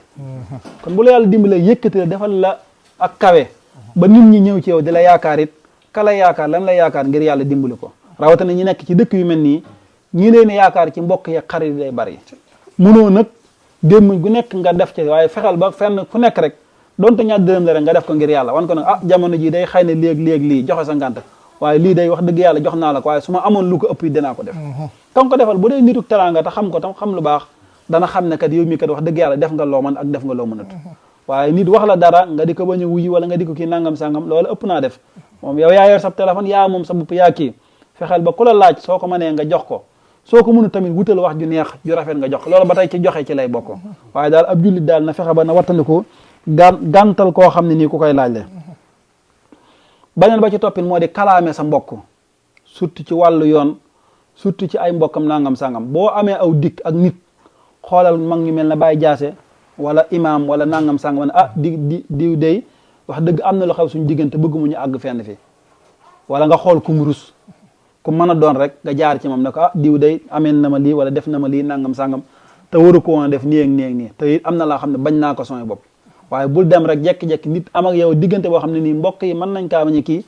kon bu la yàlla dimbale yëkkati la defal la ak kawe ba nit ñi ñëw ci yow di la yaakaar it kala yaakaar lan la yaakaar ngir yàlla dimbali ko rawatina ñi nekk ci dëkk yu mel nii ñi leen yaakaar ci mbokk yeeg xarit day bari munoo nag démb gu nekk nga def ci waaye fexeel ba fenn fu nekk rek donte ñaar dërëm la rek nga def ko ngir yàlla wan ko nag ah jamono ji day xëy na léeg-léeg lii joxe sa ngànt waaye lii day wax dëgg yàlla jox naa la ko waaye su ma amoon lu ko ëpp yi dinaa ko def kam ko defal bu dee nituk teraanga te xam ko tam xam lu baax dana xam ne kat yow mi kat wax dëgg yàlla def nga loo mën ak def nga loo mënat waaye nit wax la dara nga di ko bañ a wuyi wala nga di ko kii nangam sangam loolu ëpp naa def moom yow yaa yor sa téléphone yaa moom sa bopp yaa kii fexeel ba ku la laaj soo ko mënee nga jox ko soo ko mënu tamit wutal wax ju neex ju rafet nga jox loolu ba tey ci joxe ci lay bokk waaye daal ab jullit daal na fexe ba na wattandiku gàntal koo xam ne nii ku koy laaj le beneen ba ci toppin moo di kalaame sa mbokk surtout ci wàllu yoon surtout ci ay mbokkam nangam sangam boo amee aw dikk ak nit xoolal mag ñu mel na Baye Jaase wala imaam wala nangam sangam ne ah diw dey wax dëgg am na lu xew suñu diggante bëgguma ñu àgg fenn fi wala nga xool kum rus ku mën a doon rek nga jaar ci moom ne ko ah diw day ameen na ma lii wala def na ma lii nangam sangam te waru ko woon a def nii ak nii ak nii te it am na laa xam ne bañ naa ko sama bopp waaye bul dem rek jekki-jekki nit am ak yow diggante boo xam ne nii mbokk yi mën nañ kaa bañ a kii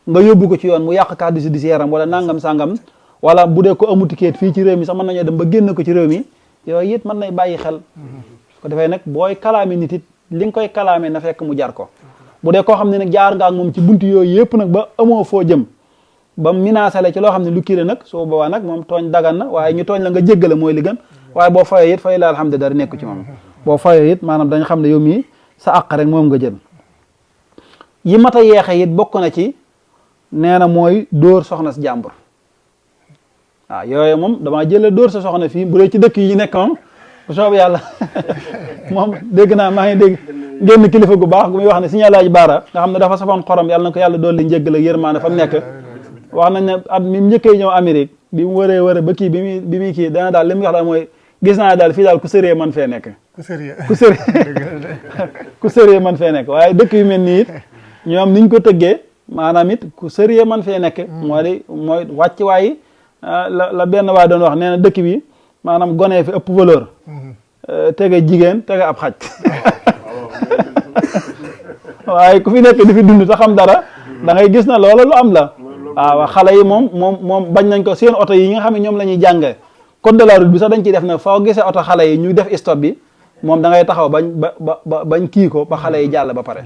nga yóbbu ko ci yoon mu yàq kàddu si di si yaram wala nangam sangam wala bu dee ko amuti keet fii ci réew mi sax mën nañoo dem ba génn ko ci réew mi yooyu it mën nay bàyyi xel su ko defee nag booy kalaame nit it li nga koy kalaame na fekk mu jar ko bu dee koo xam ne nag jaar nga ak moom ci buntu yooyu yëpp nag ba amoo foo jëm ba menacé la ci loo xam ne lu kii la nag soo boobaa nag moom tooñ dagan na waaye ñu tooñ la nga jéggale mooy li gën waaye boo fayoo it fay la alhamdulilah dara nekku ci moom boo fayoo it maanaam dañ xam ne yow mii sa àq rek moom nga jël yi mat a yeexe it bokk na ci nee na mooy dóor soxna si jàmbur waaw yooyu moom damaa jëlee dóor sa soxna fii bu dee ci dëkk yi nekk moom bu soob yàlla moom dégg naa maa ngi dégg génn kilifa gu baax gu muy wax ne Sëñ Alaaji Baara nga xam ne dafa safoon xorom yàlla na ko yàlla dool li njéggal ak yërmaande fa mu nekk wax nañ ne at mi njëkkee ñëw Amérique bi mu wëree ba kii bi muy kii dana daal li mu wax daal mooy gis naa daal fii daal ku sérieux man fee nekk ku sérieux man fee nekk waaye dëkk yu mel nii it ñoom niñ ko tëggee maanaam it ku sérieux man fee nekk mooy wàcc waayi la benn waay doon wax nee na dëkk bi maanaam gone fi ëpp valeur tege jigéen tege ab xaj waaye ku fi nekk di fi dund te xam dara da ngay gis na loola lu am la waaw xale yi moom bañ nañ ko seen oto yi nga xam ne ñoom la ñuy jàngee code de la route bi sax dañ ciy def na foo gisee oto xale yi ñu def stop bi moom da ngay taxaw bañ kii ko ba xale yi jàll ba pare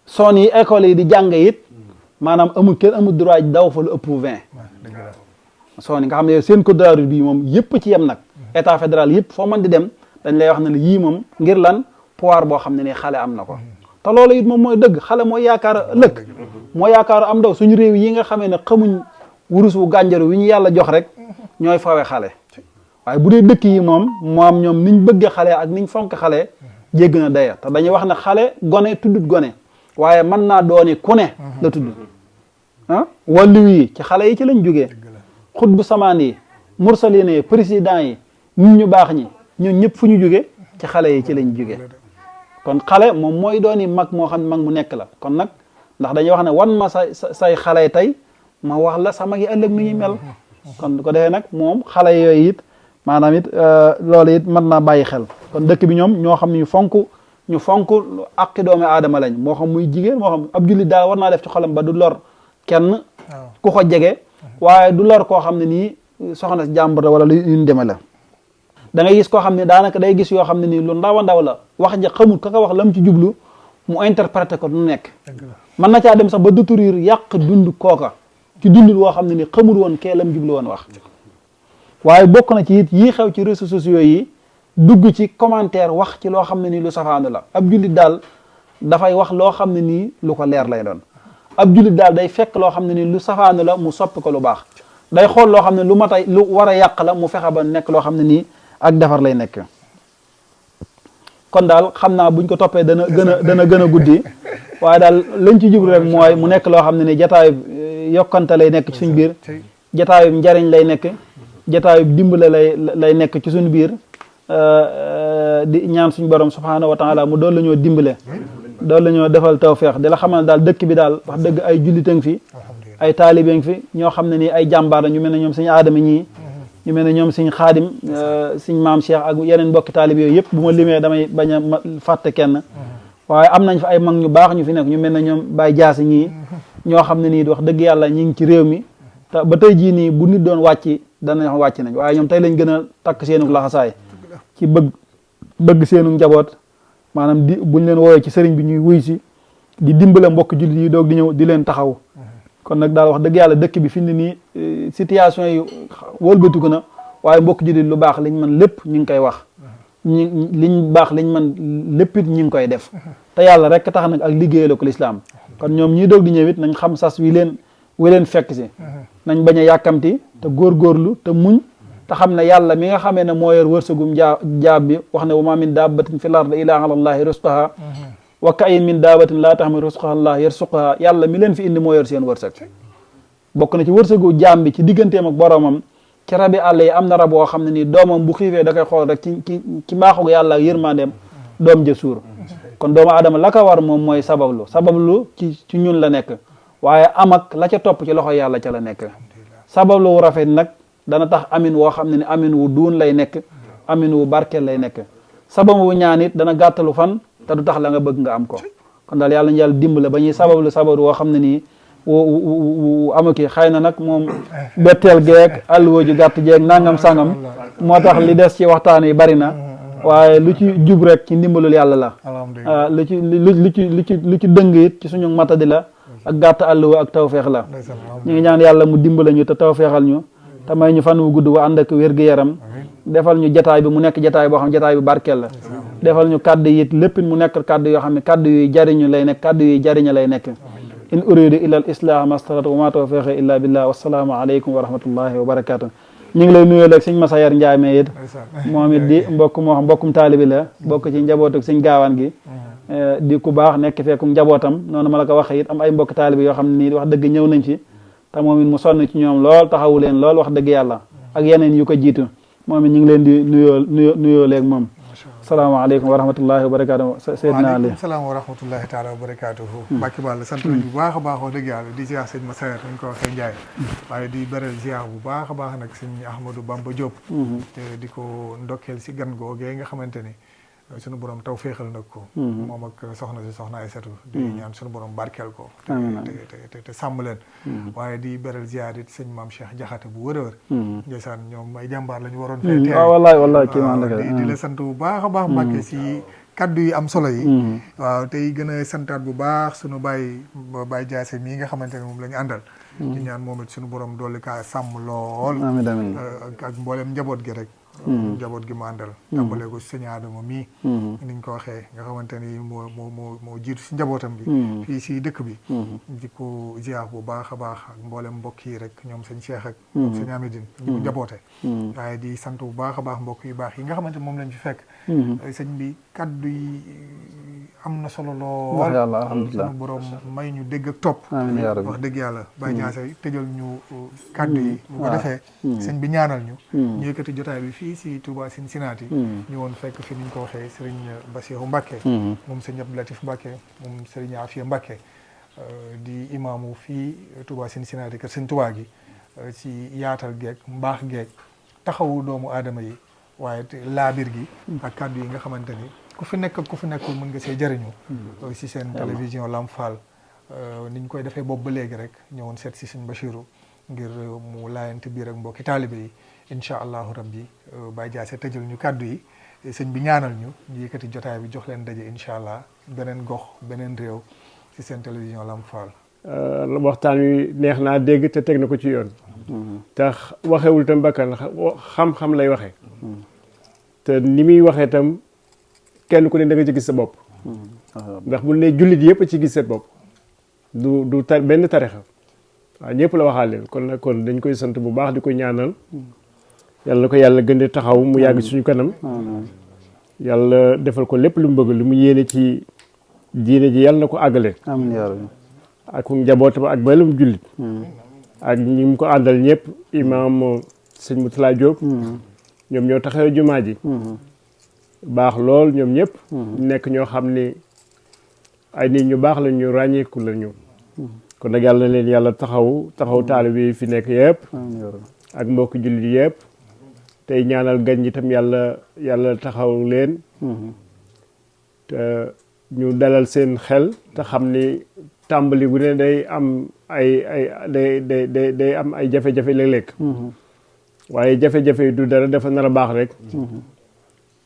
son yi école yi di jàng it maanaam kenn amul droit daw fa lu ëpp 20 son yi nga xam ne seen code de la route bi moom yëpp ci yem nag état fédéral yëpp foo mën di dem dañ lay wax ne yii moom ngir lan pouvoir boo xam ne nii xale am na ko te loolu it moom mooy dëgg xale mooy yaakaar ëllëg mooy yaakaar am ndaw suñu réew yi nga xamee ne xamuñ wurus wu gànjaru wi ñu yàlla jox rek ñooy fawe xale waaye bu dee dëkk yi moom ñoom niñ bëgge xale ak niñ fonk xale jégg na daya te dañuy wax ne xale gone tuddut gone waaye mën naa dooni ku ne la tudd wàllu yi ci xale yi ci lañ jógee xutbu samaan yi mursalin yi président yi nit ñu baax ñi ñun ñëpp fu ñu jóge ci xale yi ci lañ jógee kon xale moom mooy dooni mag moo xam ne mag mu nekk la kon nag ndax dañuy wax ne wan ma say xale tey ma wax la sa mag yi ëllëg nu ñuy mel kon ko defee nag moom xale yooyu it maanaam it loolu it mën naa bàyyi xel kon dëkk bi ñoom ñoo xam ne ñu fonk aqi doomi aadama lañ moo xam muy jigéen moo xam ab jullit daal war naa def ci xolam ba du lor kenn ku ko jege waaye du lor koo xam ne nii soxna si jàmbur wala lu ñu deme la da ngay gis koo xam ne daanaka day gis yoo xam ne nii lu ndaw a ndaw la wax ja xamul ka wax lam ci jublu mu interpréter ko nu nekk mën na caa dem sax ba détruire yàq dund kooka ci dundul woo xam ne ni xamul woon kee lam jublu woon wax waaye bokk na ci it yii xew ci réseaux sociaux yi dugg ci commentaire wax ci loo xam ne nii lu safaanu la ab jullit daal dafay wax loo xam ne nii lu ko leer lay doon ab jullit daal day fekk loo xam ne nii lu safaanu la mu soppi ko lu baax day xool loo xam ne lu matay lu war a yàq la mu fexe ba nekk loo xam ne nii ak defar lay nekk kon daal xam naa buñ ko toppee dana gën a guddi waaye daal lañ ci jublu rek mooy mu nekk loo xam ne ni jataayub yokkante lay nekk ci suñ biir jataayub njariñ lay nekk jataayub dimbale lay nekk ci suñ biir di ñaan suñ borom subhaanahu wa taala mu doon la ñoo dimbale doon la ñoo defal tawfeex di la xamal daal dëkk bi daal wax dëgg ay jullitang fi ay taalibe fi ñoo xam ne nii ay jàmbaar la ñu mel ne ñoom suñu aadama ñii ñu mel ne ñoom suñ xaadim suñ maam Cheikh ak yeneen mbokki taalibe yooyu yëpp bu ma limee damay bañ a fàtte kenn waaye am nañ fa ay mag ñu baax ñu fi nekk ñu mel ne ñoom Baye Jaasi ñii ñoo xam ne nii wax dëgg yàlla ñi ngi ci réew mi te ba tey jii nii bu nit doon wàcc dana wax wàcc nañ waaye ñoom tey lañ gën a takk seenu laxasaay ci bëgg seenu njaboot maanaam di buñ leen woowee ci sëriñ bi ñuy wuy si di dimbale mbokk jullit yi doog di ñëw di leen taxaw kon nag daal wax dëgg yàlla dëkk bi fi mu ne nii situation yi wëlbatiku na waaye mbokk jullit lu baax liñ mën lépp ñu ngi koy wax liñ baax liñ mën lépp it ñu ngi koy def te yàlla rek tax nag ak liggéeyal ko lislaam kon ñoom ñii doog di ñëw it nañ xam sas wi leen fekk si nañ bañ a yàkkamti te góorgóorlu te muñ te xam ne yàlla mi nga xamee ne moo yor wërsëgum jaab bi wax ne wa ma min dabbatin fil ardi illa ala allahi rizquha wa ka'ayyin min daabatin laa tahmilu rizqaha allah yarzuquha yàlla mi leen fi indi moo yor seen wërsëg bokk na ci wërsëgu jaam bi ci digganteem ak boromam ci rabi àll yi am na rab woo xam ne nii doomam bu xiifee da koy xool rek ci mbaaxu yàlla ak yërmandeem doom ja suur kon doomu aadama la ko war moom mooy sabablu ci ñun la nekk waaye am ak la ca topp ci loxo yàlla ca la nekk sabablu wu rafet nag dana tax amin woo xam ne ni amin wu duun lay nekk amin wu barkeel lay nekk sabab wu ñaan it dana gàttalu fan te du tax la nga bëgg nga am ko kon daal yàlla ñu yàlla dimbale ba ñuy sabablu woo xam ne nii wu amaki xëy na nag moom betteel geeg alluwa ju gàtt jeeg nangam sangam moo tax li des ci waxtaan yi bari na waaye lu ci jub rek ci ndimbalul yàlla la lu ci dëng it ci suñu matadi la ak gàtt alluwa ak tawfeex la ñu ngi ñaan yàlla mu dimbale ñu te tawfeexal ñu te may ñu fan wu gudd wa ànd ak wér-gu-yaram defal ñu jataay bi mu nekk jataay boo xam jataay bi barkeel la defal ñu kàddu yi lépp mu nekk kàddu yoo xam ne kàddu yuy jariñu lay nekk kàddu yuy jariña lay nekk in uridu illa al islah mastarat wa ma tawfiqi illa billah wassalaamu aleykum wa rahmatullahi wa barakatuh ñu ngi lay nuyoo léegi sëñ Massayer Ndiaye mais it moom it di mbokk moo xam mbokkum taalibi la bokk ci njabootu sëñ gaawaan gi di ku baax nekk fekkum njabootam noonu ma la ko waxee it am ay mbokk taalibi yoo xam ne nii wax dëgg ñëw nañ fi te moom it mu sonn ci ñoom lool taxawu leen lool wax dëgg yàlla ak yeneen yu ko jiitu moom it ñu ngi leen di nuyoo léegi moom salaamaaleykum wa rahmatullahi wa barakaatu Seydina Ali salaam wa rahmatullahi taala wa barakaatuhu Mbacke Balla sant nañu bu baax a baax wax dëgg yàlla di ziar sëñ Massayer nañ ko waxee Ndiaye waaye di beral ziar bu baax a baax nag sëñ Ahmadou Bamba Diop di ko ndokkeel si gan googee nga xamante ni suñu borom taw féexal nag ko moom ak soxna Aysatu di ñaan suñu borom barkeel ko te sàmm leen waaye di beral ziar it sëñ Maam Cheikh Jaxate bu wër a wër ndeysaan ñoom ay jàmbaar la ñu waroon fee teew wallaay kii maan la di la sant bu baax a baax Mbàkke si kaddu yi am solo yi waaw tey gën a santaat bu baax suñu Baye Jaase mii nga xamante ne moom la ñu àndal di ñaan moom it suñu borom dolli kaa sàmm lool ak mboolem njaboot gi rek njaboot gi mu àndal tàmbalee ko sëñ Adama mii niñ ko waxee nga xamante ni moo jiitu si njabootam gi fii si dëkk bi di ko ziar bu baax a baax ak mboolem mbokk yi rek ñoom sëñ Cheikh ak ñoom sëñ Amidine ñu njaboote waaye di sant bu baax a baax mbokk yu baax yi nga xamante moom lañ fi fekk sëñ bi kaddu yi am na solo lool alhamdulilah sunu borom may ñu dégg ak topp wax dëgg yàlla Baye Niasse tëjal ñu kaddu yi bu ko defee sëñ bi ñaanal ñu yëkkati jotaay bi fii si Touba Cincinnati ñu woon fekk fi niñ ko waxee Serigne Bassirou Mbacké moom Serigne Abdou Latif Mbacké moom Serigne Afia Mbacké di imaamu fii Touba Cincinnati kër Sëñ Touba gi ci yaatal geeg mbaax geeg taxawu doomu aadama yi waaye laabir gi ak kàddu yi nga xamante ni ku fi nekk ku fi nekkul mën nga see jëriñu si seen télévision Lamp Fall niñ koy defee boobu ba léegi rek ñëwoon seet si Serigne Bassirou ngir mu laayante biir ak mbokki taalibe yi incha allahu rabbi Baye Diassé tëjal ñu kàddu yi sëñ bi ñaanal ñu yëkkati jotaay bi jox leen daje incha allah beneen gox beneen réew ci seen télévision Lamp Fall. waxtaan wi neex naa dégg te teg na ko ci yoon. tax waxewul tam bakkan xam-xam lay waxee. te ni muy waxee tam kenn ku ne da nga ci gis sa bopp. ndax bu ne jullit yëpp ci gis seen bopp. du benn tarixa waaw ñëpp la waxaale kon dañ koy sant bu baax di ko ñaanal. yàlla na ko yàlla gën di taxaw mu yàgg suñu kanam. yàlla defal ko lépp lu mu bëgg lu mu yéene ci diine ji yàlla na ko àggale. amiin yaa rabbi. ak njabootam ak mboolem jullit. ak ñi mu ko àndal ñëpp imaam sëñ Moutala Diop. ñoom ñoo taxawee jumaa ji. baax lool ñoom ñëpp. nekk ñoo xam ni ay nit ñu baax la ñu ràññeeku la ñu. kon nag yàlla na leen yàlla taxaw taalibe yi fi nekk yëpp ak mbokki jullit yëpp tey ñaanal gan ñi itam yàlla taxaw leen te ñu dalal seen xel te xam ni tàmbali bu ne day am day am ay jafe-jafe léeg-léeg waaye jafe-jafe yi du dara dafa nar a baax rek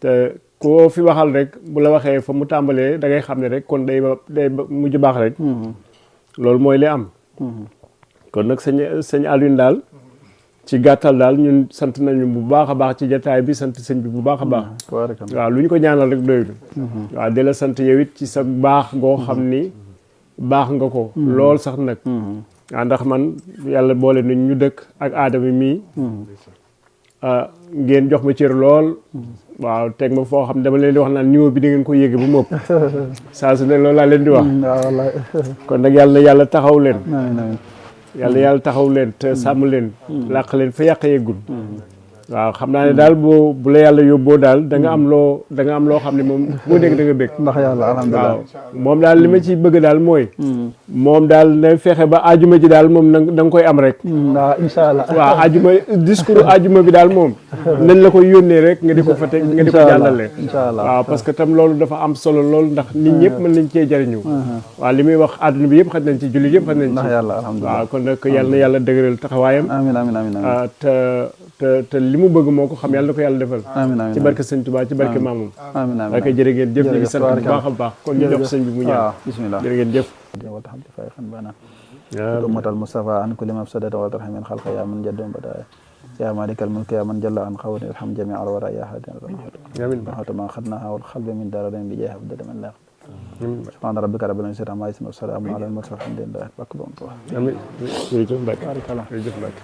te koo fi waxal rek bu la waxee fa mu tàmbalee da ngay xam ne rek kon day mujj baax rek loolu mooy li am kon nag sëñ Alioune daal ci gàttal daal ñun sant nañu bu baax a baax ci jataay bi sant sëñ bi bu baax a baax waaw lu ñu ko ñaanal rek doylu waaw di la sant yow it ci sa baax goo xam ni baax nga ko lool sax nag waaw ndax man yàlla boole nañ ñu dëkk ak aadama mii ngeen jox ma cër lool waaw teg ma foo xam ne dama leen di wax naan niveau bi di ngeen ko yéege bu mopp saa su ne loolu laa leen di wax kon nag yàlla taxaw leen yàlla taxaw leen te sàmm leen làq leen fa yàq yeggul waaw xam naa ne daal bu la yàlla yóbboo daal da nga am loo xam ne moom boo dégg da nga bëgg ndax yàlla alhamdulilah waaw moom daal li ma ci bëgg daal mooy moom daal na fexe ba ajuma ji daal moom da nga koy am rek waaw incha allah waaw ajuma discours ajuma bi daal moom nañ la koy yónnee rek nga di ko fa teg nga di ko jàllale waaw parce que tam loolu dafa am solo lool ndax nit ñëpp mën nañ cee jariñu waaw li muy wax àdduna bi yëpp xaj nañ ci jullit yëpp xaj nañ ci ndax yàlla alhamdulilah waaw kon nag yàlla na yàlla dëgëral taxawaayam amiin te li mu bëgg moo ko xam yàlla na ko yàlla defal amiin ci barke sëñ Tuubaa ci barke maamam amiin ak jërë ngeen jëf ñu ngi sant bu baax a baax kon ñu jox sëñ bi mu ñaan bismillah jërë ngeen jëf walhamdu fayxan bana ummatal mustafa an kulli mafsadata wa tarhamin xalqa ya man jaddum badaaya ya malikal mulki ya man jalla an xawani irham jami al wara ya hadin amiin ma xadnaha wal xalbi min dararin bi jeex abdal man laq subhana rabbika rabbil izzati amma yasifun wa salamun ala al mursalin alhamdulillahi akbar amiin jërëjëf Mbacke jërëjëf Mbacke